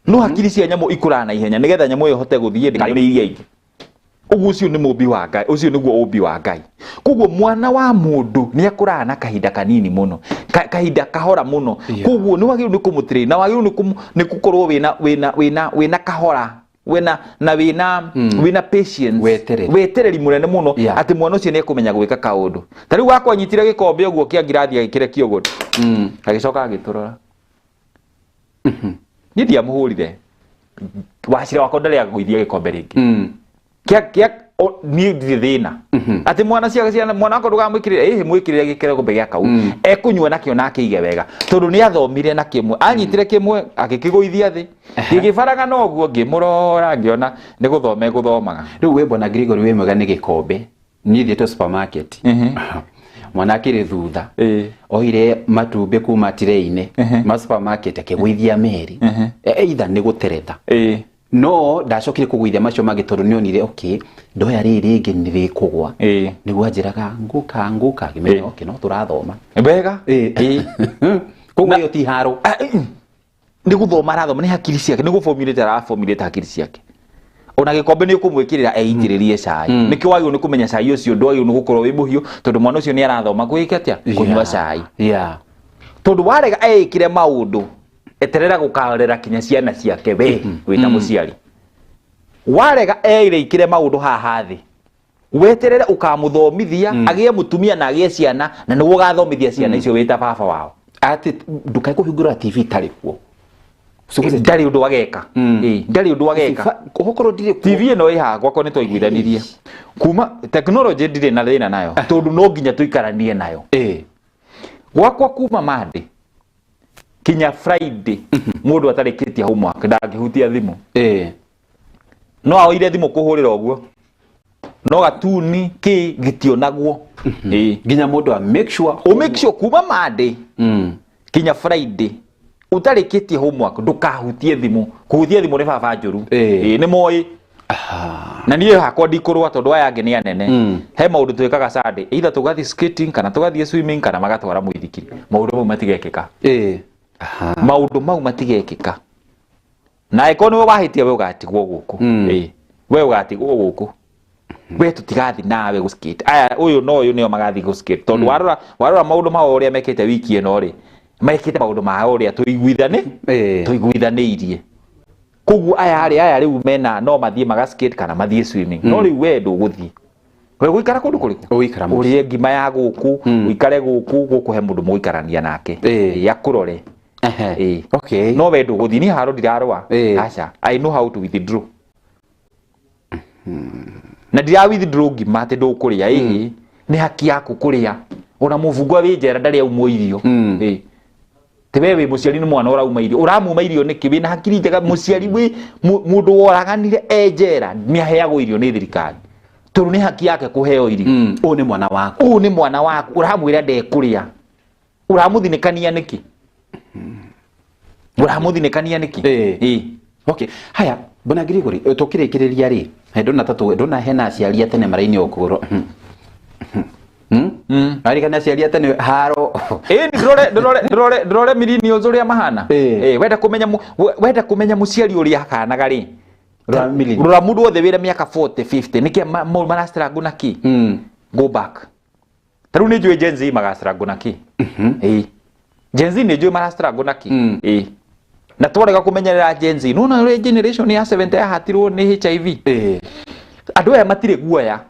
No hakiri cia nyamũ ikũraga na ihenya, nĩgetha nyamũ ĩyo ĩhote gũthiĩ ndĩkarĩo nĩ iria ingĩ. Ũguo ũcio nĩ mũmbi wa Ngai, ũcio nĩguo ũmbi wa Ngai. Koguo mwana wa mũndũ nĩ akũraga na kahinda kanini mũno, kahinda kahora mũno. Koguo nĩ wagĩrĩirwo nĩ kũmũtrain na wagĩrĩirwo nĩ gũkorwo wĩna kahora, wĩna na wĩna wĩna patience, Wetereri. Wetereri mũnene mũno, atĩ mwana ũcio nĩ ekũmenya gwĩka kaũndũ. Ta rĩu wakwa anyitire gĩkombe ũguo kĩa ngirathi agĩkĩrekia ũguo, agĩcoka agĩtũrora. Niĩ ndiamũhũrire. Wacira wakwa ndarĩ agũithia gĩkombe rĩngĩ. Kĩa niĩ ndirĩ thĩna atĩ mwana ciana mwana wakwa ndũkamwĩkĩrĩre, ĩhĩ, mwĩkĩrĩre gĩkombe gĩa kau ekũnyua nakĩo na akĩige wega, tondũ nĩ athomire na kĩmwe anyitire kĩmwe agĩkĩgũithia thĩ gĩgĩbaraga no ũguo, ngĩmũrora ngĩona nĩ gũthoma egũthomaga. Rĩu we bwana Gregory wĩ mwega nĩ gĩkombe. Niĩ thiĩte supermarket, mwana akĩrĩ thutha, oire matumbĩ kuma tirĩ-inĩ ma supermarket akĩgũithia meri, either nĩ gũteretha, no ndacokire kũgũithia macio mangĩ tondũ nĩonire, okay, ndoya rĩrĩ rĩngĩ nĩ rĩkũgwa. Nĩguo anjĩraga ngũka ngũka, ngĩmenya okay, no tũrathoma. Wega. Koguo ĩyo ti haro. Ah, nĩ gũthoma arathoma, nĩ hakiri ciake, nĩ gũformulate araformulate hakiri ciake. Ona gĩkombe nĩ ũkũmwĩkĩrĩra eitĩrĩrie cai. Nĩkĩo wagĩrĩirwo nĩ kũmenya cai ũcio ndwagĩrĩirwo nĩ gũkorwo wĩ mũhiũ, tondũ mwana ũcio nĩ arathoma gwĩka atĩa, kũnyua cai. Tondũ warega eĩkĩre maũndũ, eterera gũkarera kinya ciana ciake we wĩta mũciari. Warega eĩkĩre maũndũ haha thĩ, weterere ũkamũthomithia agĩe mũtumia na agĩe ciana, na nĩguo ũgathomithia ciana icio wĩta baba wao. Atĩ ndukae kũhingũra TV itarĩ kuo. Ndarĩ ũndũ ageka. Ĩĩ, ndarĩ ũndũ ageka. Okorwo ndirĩ kuo. TV ĩno ĩ haha gwakwa nĩ twaiguithanirie kuma technology ndirĩ na thĩna nayo, tondũ no nginya tũikaranie nayo. Gwakwa kuma Monday kinya Friday, mũndũ atarĩkĩtie homework ndangĩhutia thimũ. No aoire thimũ kũhũrĩra ũguo, no gatuni kĩ gĩtionagwo. Ĩĩ. Nginya mũndũ a make sure. Ũ make sure kuma Monday kinya Friday ũtarĩkĩtie homework ndũkahutie thimũ. Kũhutia thimũ nĩ baba njũru. Ĩĩ, nĩ moĩ. Na niĩ hakwa ndikũrũa tondũ aya angĩ nĩ anene. He maũndũ twĩkaga Sunday, either tũgathiĩ skating kana tũgathiĩ swimming kana magatwara mũithikiri. Maũndũ mau matigekĩka. Maũndũ mau matigekĩka, na angĩkorwo nĩwe wahĩtia, we ũgatigwo gũkũ. Ĩĩ, we ũgatigwo gũkũ, we tũtigathi nawe gũ skate. Aya ũyũ na ũyũ nĩo magathiĩ gũ skate, tondũ warora maũndũ mao ũrĩa mekĩte wiki ĩno rĩ, mekĩte maũndũ mao ũrĩa tũiguithane tũiguithanĩirie. Koguo aya rĩ, aya rĩu mena no mathiĩ maga skate kana mathiĩ swimming, no rĩu we ndũgũthiĩ. We gũikara kũndũ kũrĩkũ? Ũgũikara mũciĩ. Ũrĩe ngima ya gũkũ, ũikare gũkũ gũkũ, he mũndũ mũgũikarania nake. Ĩĩ, akũrore. Ĩĩ. No we ndũgũthiĩ. Niĩ haro ndirarũa. Aca, I know how to withdraw, na ndira withdraw ngima atĩ ndũkũrĩa. Ĩhĩ, nĩ haki yaku kũrĩa. Ona mũbungwa wĩ njera ndarĩ aumwo irio. Ĩĩ. Ti we wĩ mũciari, nĩ mwana ũrauma irio, ũramuma irio nĩkĩ wĩna hakiri njega? Mũciari wĩ mũndũ woraganire e njera nĩ aheagwo irio nĩ thirikari, tondũ nĩ haki yake kũheo irio. Ũyũ nĩ mwana waku. Ũyũ nĩ mwana waku, ũramwĩra ndekũrĩa, ũramũthinĩkania nĩkĩ? Ũramũthinĩkania nĩkĩ? Ĩĩ. Okay, haya, bwana Gregory, tũkĩrĩkĩrĩria rĩ, he ndona tatu ndona hena aciari a tene maraini ũkũrũ. Arigana aciari a tene haro. Ĩĩ, ndĩrore millennials ũrĩa mahana. Ĩĩ, wenda kũmenya mũciari ũrĩa akanaga rĩ, Rora millennials. Rora mũndũ wothe wĩna mĩaka 40, 50, nĩkĩ marastruggle na kĩ? Go back. Ta rĩu nĩ njũĩ Gen Z magastruggle na kĩ. Ĩĩ, Gen Z nĩ njũĩ marastruggle na kĩ. Ĩĩ, na twarega kũmenyerera Gen Z, nona ũrĩa generation ya 70 yahatirwo nĩ HIV. Andũ aya matirĩ guoya.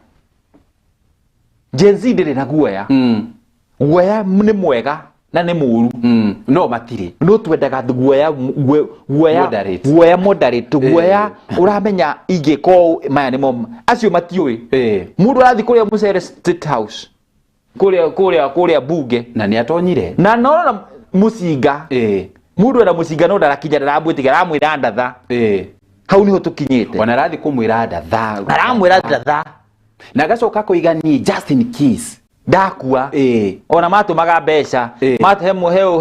Gen Z ndĩrĩ na guoya. Guoya nĩ mwega na nĩ mũru. No matirĩ. No twendaga guoya guoya Moderate. Guoya moderate, guoya ũramenya ingĩka ũũ maya nĩmo acio matiũĩ. Mũndũ arathiĩ kũrĩa mũcere State House, kũrĩa bunge. Na nĩ atonyire. Na nona mũcinga, mũndũ ena mũcinga no ndarakinya, ndaramwĩtiga, aramwĩra ndatha. Hau niho tũkinyĩte. Ona arathiĩ kũmwĩra ndatha. Aramwĩra ndatha. Na agacoka kũiga ni just in case ndakua. Ona matũmaga mbeca. He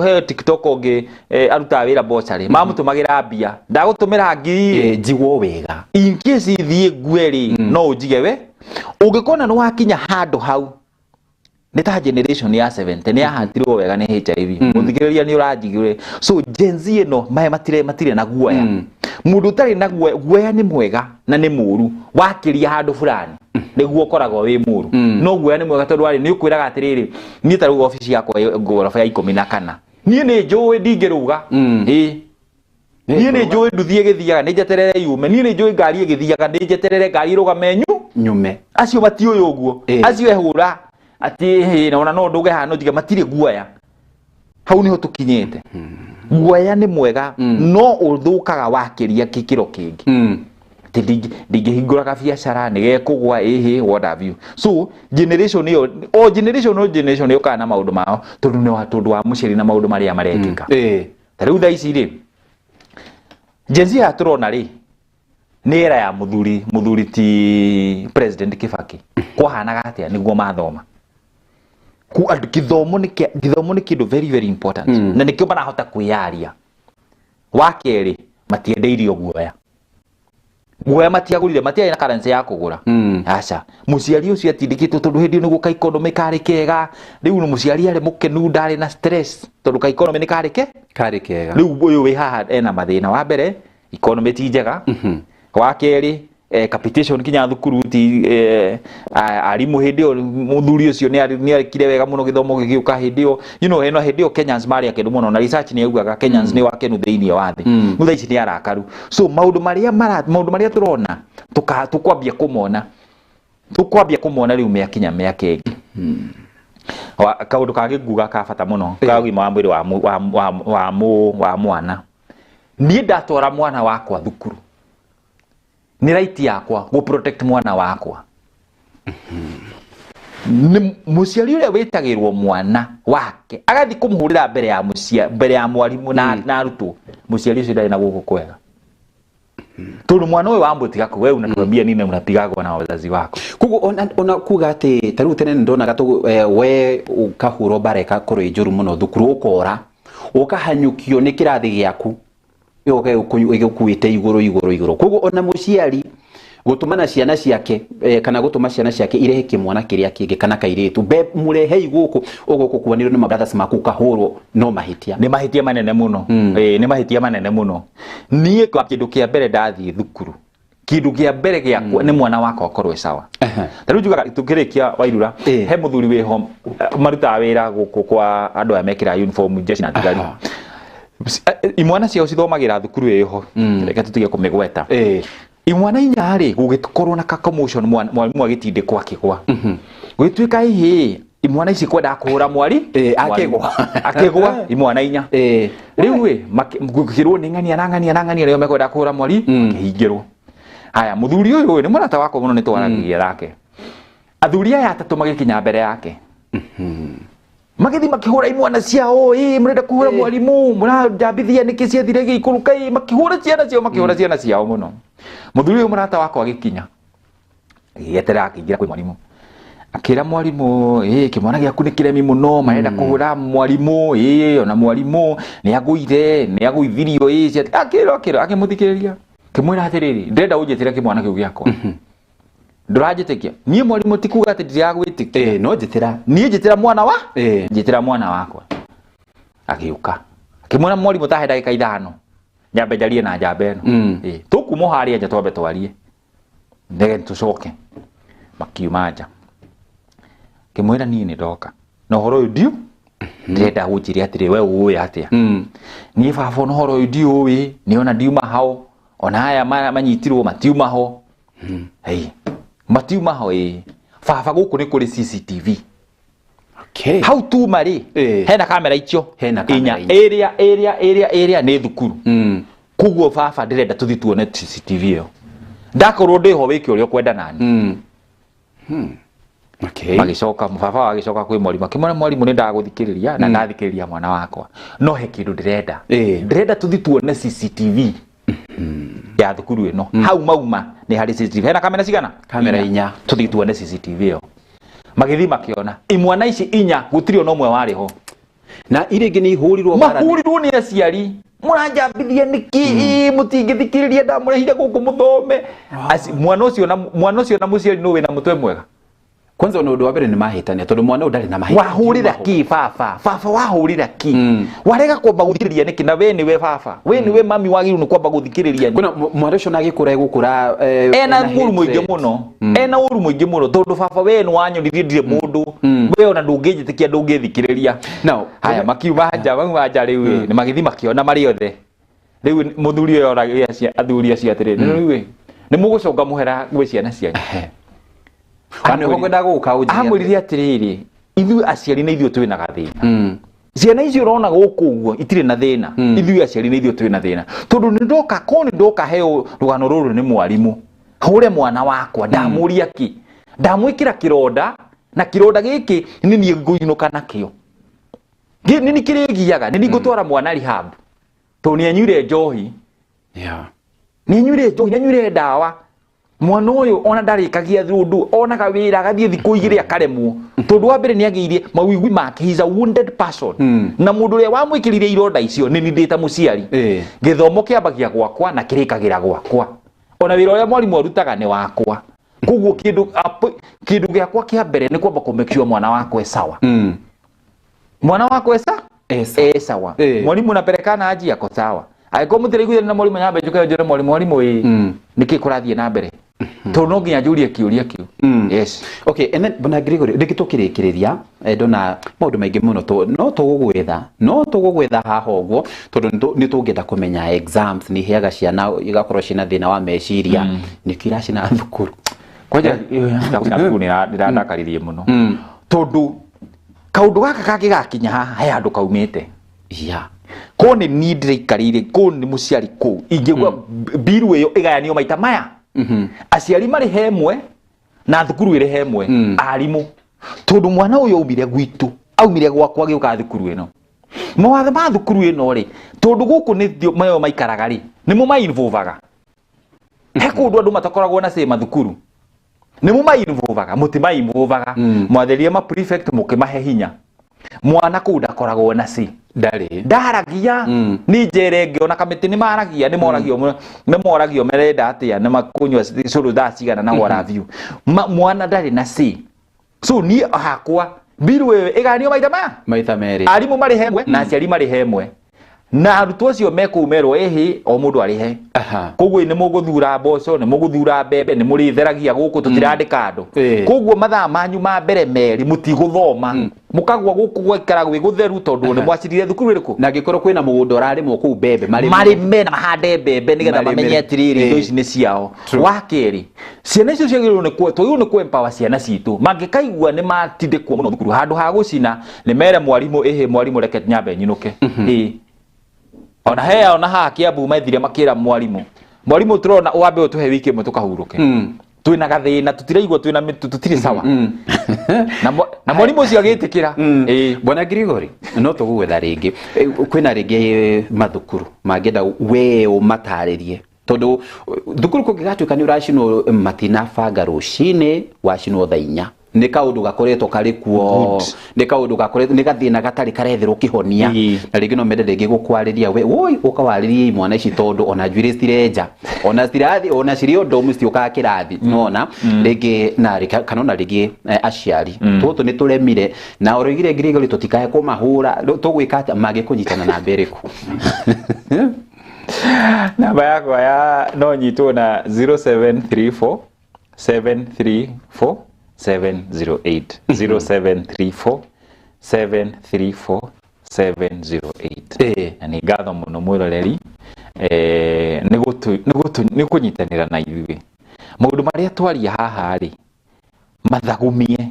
he TikTok ũngĩ arutaga wĩra bocarĩ, mamũtũmagĩra mbia, ndagũtũmĩra ngiri. Njigwo wega. In case thiĩ ngue rĩ, no ũnjige we. Ũngĩkona nĩ wakinya handũ hau, nĩ ta generation ya 70 nĩ yahatirwo wega nĩ HIV. Mũthikĩrĩria nĩ ũranjigire. So Gen Z ĩno matirĩ na guoya. Mũndũ ũtarĩ na guoya nĩ mwega na nĩ mũru wakĩria handũ fulani nĩguo ũkoragwo wĩ mũru. No guoya nĩ mwega tondũ warĩ nĩ ũkwĩraga atĩrĩrĩ, niĩ ta rĩu obici yakwa ngoroba ya 14 niĩ nĩ njũĩ ndingĩrũga. Ĩĩ niĩ nĩ njũĩ nduthi ĩgĩthiaga nĩ njeterere yume, niĩ nĩ njũĩ ngari ĩgĩthiaga nĩ njeterere ngari ĩrũgame nyume. Acio matiũĩ ũguo, acio ehũra atĩ na ona no ndũge haha no njige matirĩ guoya. Hau niho tũkinyĩte. Guoya nĩ mwega no ũthũkaga wakĩria gĩkĩro kĩngĩ. Ndingĩhingũra kabiacara nĩgekũgwa ĩhĩ what have you. So generation ĩyo o generation o generation yũkaga na maũndũ mao tondũ nĩ tondũ wa mũciari na maũndũ marĩa marekĩka. Ta rĩu thaa ici rĩ, Gen Z ya tũrona rĩ nĩ era ya mũthuri ti President Kibaki. Kwahanaga atĩa nĩguo mathoma? Gĩthomo nĩ kĩndũ very very important. Na nĩkĩo marahota kwĩyaria. Wa kerĩ matiendeirio guoya. Guoya matiagũrire, matiarĩ na currency ya kũgũra. Aca mũciari ũcio atindĩkĩtwo tondũ hĩndĩ ĩyo nĩguo ka economy karĩ kega. Rĩu mũciari arĩ mũkenu, ndarĩ na stress tondũ ka economy nĩ karĩ kega. Rĩu ũyũ wĩ haha ena mathĩna. Wa mbere economy ti njega. Wa kerĩ capitation kinya thukuru ti arimũ hĩndĩ ĩyo mũthuri ũcio nĩ arekire wega mũno gĩthomo gĩgĩũka hĩndĩ ĩyo. You know, hena hĩndĩ ĩyo Kenyans marĩ akenu mũno na research nĩ yaugaga Kenyans nĩ wakenu thĩinĩ wa thĩ. Rĩu thaa ici nĩ arakaru. So maũndũ marĩa tũrona tũkwambia kũmona rĩu mĩakinya mĩaka ĩngĩ. Kaũndũ kangĩ nguga ka bata mũno ka ũgima wa mwĩrĩ wa mwana. Niĩ ndatwara mwana wakwa thukuru nĩ right yakwa gũ protect mwana wakwa. Nĩ mũciari ũrĩa wĩtagĩrwo mwana wake agathiĩ kũmũhũrĩra mbere ya mbere ya mwarimũ na arutwo, mũciari ũcio ndarĩ na guoko kwega. Tondũ mwana ũyũ wamũtiga kũ, wewe unatuambia nini unapigagwo na wazazi wako. Koguo ona kuga atĩ ta rĩu tene nĩndonaga we ũkahũrwo mbara ĩgakorwo ĩ njũru mũno thukuru, ũkora ũkahanyũkio nĩ kĩrathi gĩaku ĩgũkuĩte igũrũ igũrũ igũrũ. Koguo ona mũciari gũtũmana ciana ciake kana gũtũma ciana ciake irehe kĩmwana kĩrĩa kĩngĩ kana kairĩtu be mũrehei gũkũ ũgũkũ kuanĩrwo nĩ mabrothers maku ũkahũrwo, no mahĩtia. Nĩ mahĩtia manene mũno. Nĩ mahĩtia manene mũno. Niĩ kĩndũ kĩa mbere ndathiĩ thukuru, kĩndũ kĩa mbere gĩakwa nĩ mwana wakwa akorwo e sawa. Ta rĩu njugaga tũkĩrĩkia Wairura, he mũthuri wĩho marutaga wĩra gũkũ kwa andũ aya mekĩraga uniform jeshi na thigari. Imwana ciao cithomagĩra thukuru ĩho, reke tũtige kũmĩgweta. Imwana inya rĩ gũgĩkorwo na commotion, mwarimũ agĩtindĩkwo akĩgwa. Gũgĩtuĩka ĩhĩ imwana ici kwendaga kũhũra mwari akĩgwa imwana inya. Rĩu ĩ gũkĩrwo nĩ ng'ania na ng'ania na ng'ania nĩo mekwenda kũhũra mwari, makĩhingĩrwo. Haya, mũthuri ũyũ nĩ mũrata wakwa mũno, nĩ twaragia nake. Athuri aya atatũ magĩkinya mbere yake. Magĩthiĩ makĩhũra imwana ciao, mũrenda kũhũra mwarimũ, mũranjambithia nĩkĩ ciathire gĩikũrũka, makĩhũra ciana ciao, makĩhũra ciana ciao mũno. Mũthuri ũyũ mũrata wakwa agĩkinya, agĩeterera akĩingĩra kwĩ mwarimũ. Akĩra mwarimũ, kĩmwana gĩaku nĩ kĩremi mũno, marenda kũhũra mwarimũ, ona mwarimũ nĩ agũire, nĩ agũithirio, akĩra akĩmũthikĩrĩria. Kĩmwĩra atĩrĩrĩ, ndĩrenda ũnjĩtĩre kĩmwana kĩu gĩakwa. Ndũranjĩtĩkia niĩ mwarimũ ti kuga atĩ ndiragwĩtĩkia. No njĩtĩra. Niĩ njĩtĩra mwana wa? Njĩtĩra mwana wakwa. Agĩũka akĩmwĩra mwarimũ tahe ndagĩka 5 nyambe njarie na njambe ĩno. Tũkuma harĩa nja twambe twarie then tũcoke. Makiuma nja. Kĩmwĩra niĩ nĩ ndoka na ũhoro ũyũ ndiũ ndĩrenda ũnjĩre atĩrĩ we ũĩ atĩa. Niĩ baba ona ũhoro ũyũ ndiũĩ, nĩ ona ndiuma hau, ona aya manyitirwo matiuma ho. Matiuma ho baba gũkũ nĩ kũrĩ CCTV. Okay. Hau tuma rĩ hena kamera icio inya ĩrĩa nĩ thukuru. Koguo baba ndĩrenda tũthiĩ tuone CCTV ĩyo. Ndakorwo ndĩho wĩke ũrĩa ũkwenda nani. Okay. Magĩcoka baba agĩcoka kwĩ mwarimũ akĩmwĩra mwarimũ nĩ ndagũthikĩrĩria na ndathikĩrĩria mwana wakwa, no he kĩndũ ndĩrenda. Ndĩrenda tũthiĩ tuone CCTV ya thukuru ĩno. Hau mauma nĩ harĩ CCTV. Hena kamera cigana? Kamera inya. Tũthiĩ tuone CCTV ĩyo. Magĩthiĩ makĩona imwana ici inya gũtirĩ ona ũmwe warĩ ho. Na iria ingĩ nĩ ihũrirwo mahũrirwo nĩ aciari. Mũranjambithia nĩkĩ? Mũtingĩthikĩrĩria, ndamũrehire gũkũ mũthome. Mwana ũcio na mũciari nũ wĩna mũtwe mwega? Kwanza ona ũndũ wa mbere nĩ mahĩtania tondũ mwana ũyũ ndarĩ na mahĩtia. Wahũrĩra ki baba, baba wahũrĩra ki? Warega kwamba gũthikĩrĩria nĩkĩ? Na we nĩwe baba, we nĩwe mami, wagĩrĩirwo nĩ kwamba gũthikĩrĩria nĩ. Kwĩna mwana ũcio na agĩkũra egũkũra Ena ũru mũingĩ hatred. Mũno, ena ũru mũingĩ mũno, tondũ baba we nĩ wanyonirie ndirĩ mũndũ, we ona ndũngĩnjĩtĩkia, ndũngĩthikĩrĩria. Now, Haya, makiuma nja, mauma nja rĩu ĩ, nĩ magĩthiĩ makĩona marĩ othe. Rĩu mũthuri ũyũ oragia athuri acio atĩrĩrĩ, rĩu ĩ, nĩ mũgũcoka mũhera gwĩ ciana cianyu? Ona nĩho ngwendaga gũka ũnjĩre. Amwĩrire atĩrĩrĩ, ithuĩ aciari nĩ ithuĩ twĩna gathĩna. Ciana icio ũrona gũkũ ũguo itirĩ na thĩna, ithuĩ aciari nĩ ithuĩ twĩna thĩna, tondũ nĩ ndoka ko nĩ ndoka heo rũgano rũrũ nĩ mwarimũ, hũre mwana wakwa, ndamũria kĩ, ndamwĩkĩra kĩronda, na kĩronda gĩkĩ nĩ niĩ ngũinũka nakĩo. Nĩ niĩ kĩrĩgiaga, nĩ niĩ ngũtwara mwana rehab tondũ nĩ anyuire njohi. Nĩ anyuire njohi, nĩ anyuire ndawa. Mwana ũyũ ona ndarĩkagia ũndũ, onaga wĩra agathiĩ thikũ 2 akaremwo, tondũ wa mbere nĩ agĩire mawĩgwi make. He's a wounded person. Na mũndũ ũrĩa wamwĩkĩrire ironda icio nĩ niĩ ndĩ ta mũciari. Gĩthomo kĩambagia gwakwa na kĩrĩkagĩra gwakwa, ona wĩra ũrĩa mwarimũ arutaga nĩ wakwa. Koguo kĩndũ gĩakwa kĩa mbere nĩ kwamba kũ make sure mwana wakwa e sawa. Mwana wakwa esa. E sawa. E sawa. Mwalimu napelekana aji ako sawa. Angĩkorwo mũtiraiguithania na mwalimu, nyambe njuke njũre mwalimu, mwalimu ĩ, nĩkĩ kũrathiĩ na mbere? Tondũ no nginya njũrie kĩũria kĩu. Yes. Okay, and then bwana Gregory, rĩngĩ tũkĩrĩkĩrĩria, ndona maũndũ maingĩ mũno no tũgũgwetha haha ũguo, tondũ nĩ tũngĩenda kũmenya exams nĩ iheaga ciana igakorwo ciĩna thĩna wa meciria, nĩkĩo iracina thukuru. Kwanja thukuru nĩ ndĩrandakaririe mũno, tondũ kaũndũ gaka kangĩgakinya haha he handũ kaumĩte. Ko nĩ niĩ ndĩraikarĩire kũ nĩ mũciari kũu, ingĩgua mbiru ĩyo ĩgayanio maita maya, aciari marĩhe ĩmwe na thukuru ĩrĩhe ĩmwe, arimũ, tondũ mwana ũyũ aumire gwitũ, aumire gwakwa agĩũka thukuru ĩno. Mawatho ma thukuru ĩno rĩ, tondũ gũkũ nĩ mayo maikaraga rĩ, nĩmo mainvolvaga. He kũndũ andũ matakoragwo na say mathukuru, nĩmo mainvolvaga, mũtimainvolvaga. Mwatherie ma prefect, mũkĩmahe hinya. Mwana kũu ndakoragwo na say. Ndarĩ. Ndaragia. Nĩ njere ĩngĩ ona kamĩtĩ nĩ maragia, nĩ moragio mũno, nĩ moragio merenda atĩa, nĩ makũnyua cũrũ thaa cigana na what have you. Mwana ndarĩ na say. So niĩ hakwa mbiru ĩyo ĩganio maita maya. Maita merĩ. Arimũ marĩhe ĩmwe na aciari marĩhe ĩmwe, na arutwo acio me kũu merwo ĩhĩ, o mũndũ arĩhe. Koguo nĩ mũgũthura mboco, nĩ mũgũthura mbembe, nĩ mũrĩtheragia gũkũ, tũtirandĩka andũ. Koguo mathaa manyu ma mbere merĩ mũtigũthoma, mũkagwa gũkũ gwaikara gwĩ gũtheru, tondũ nĩ mwacirire thukuru ĩrĩkũ. Na angĩkorwo kwĩna mũgũnda ũrarĩmwo kũu, mbembe marĩme. Marĩme na mahande mbembe nĩgetha Marĩme. mamenye atĩrĩrĩ, indo ici nĩ ciao. Wa kerĩ, ciana icio ciagĩrĩirwo nĩ twagĩrĩirwo nĩ kũ-empower ciana citũ. Mangĩkaigua nĩ matindĩkwo mũno thukuru, handũ ha gũcina nĩ mere mwarimũ, ĩhĩ mwarimũ, reke nyambe nyinũke. Ĩĩ, ona he ona haha Kiambu mathire makĩra mwarimũ, mwarimũ tũrona wambe ũtũhe wiki ĩmwe tũkahurũke, twĩna gathĩna, tũtiraigua twĩna mĩtu, tũtirĩ sawa. Na mwarimũ ũcio agĩtĩkĩra. Ĩĩ. Bwana Gregory, no tũgũgwetha rĩngĩ. Kwĩna rĩngĩ mathukuru mangĩenda we ũmatarĩrie, tondũ thukuru kũngĩgatuĩka nĩ ũracinwo, matinabanga rũcinĩ wacinwo thaa 4, nĩ kaũndũ gakoretwo karĩ kuo, nĩ kaũndũ gakoretwo, nĩ gathĩna gatarĩ karetherwo kĩhonia. Na rĩngĩ no mende rĩngĩ gũkwarĩria we, woi, ũkawarĩrie imwana ici, tondũ ona njuĩrĩ citirenja, ona citirathi, ona cirĩ ũndũ citiũkaga kĩrathi, nona rĩngĩ na kana ona rĩngĩ aciari tũtũ nĩ tũremire na ũroigire Gregory tũtikae kũmahũra. Rĩu tũgwĩka atĩa mangĩkũnyitana na mbere ĩrĩkũ? Namba yakwa ya no nyitwo na 0734 734 708, 0734 734 708. Na nĩ ngatho mũno mwĩroreri, nĩ kũnyitanĩra na ithuĩ maũndũ marĩa twaria haha rĩ, mathagumie,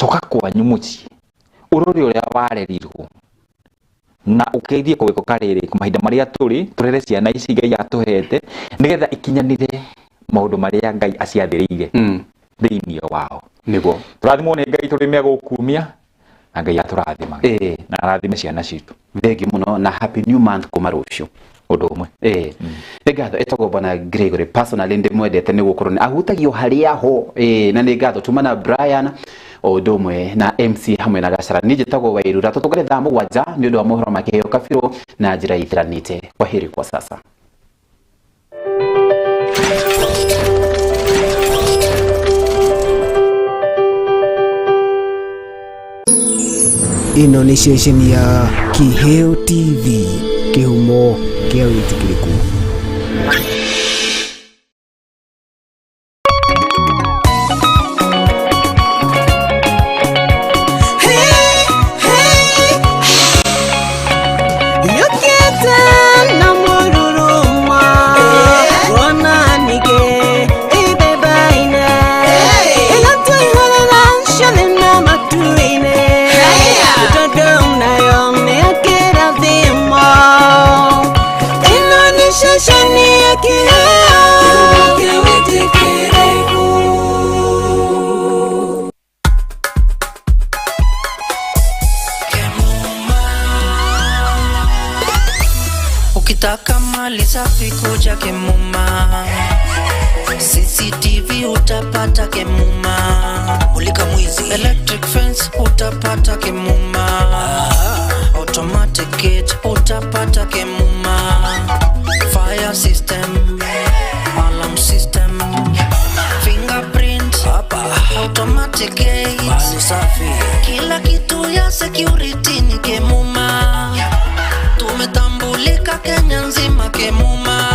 coka kwanyu mũciĩ, ũrore ũrĩa warerirwo na ũkeithie kũgĩko karĩrĩ. Mahinda marĩa tũrĩ, tũrere ciana ici Ngai atũhete nĩgetha ikinyanĩre maũndũ marĩa Ngai aciathĩrĩire thĩinĩ wao. Tũrathimwo nĩ Ngai, tũrĩme gũkumia na Ngai atũrathimage na arathime ciana citũ. Thengi mũno na happy new month kuma rũciũ. Ũndũ ũmwe. Nĩ ngatho. Ĩtagwo bwana Gregory, personally ndĩmwendete nĩ gũkorwo nĩ ahutagio harĩa ho. Na nĩ ngatho tuma na Brian o ũndũ ũmwe na MC hamwe na Gacara. Niĩ njĩtagwo Wairura, tũtũngane thaa 7 nĩ ũndũ wa mohoro ma kĩheo kabirũ na njĩra itiranĩte. Kwaheri kwa sasa. Ĩno nĩ ceceni ya Kiheo TV, kĩhumo kĩa wĩtĩkĩrĩku. Ukitaka mali safi kuja Kemuma, CCTV utapata Kemuma, mulika mwizi, electric fence utapata Kemuma, automatic gate utapata Kemuma, fire system, alarm system, fingerprint, automatic gate, mali safi, kila kitu ya security ni Kemuma. Tumetambulika Kenya nzima Kemuma.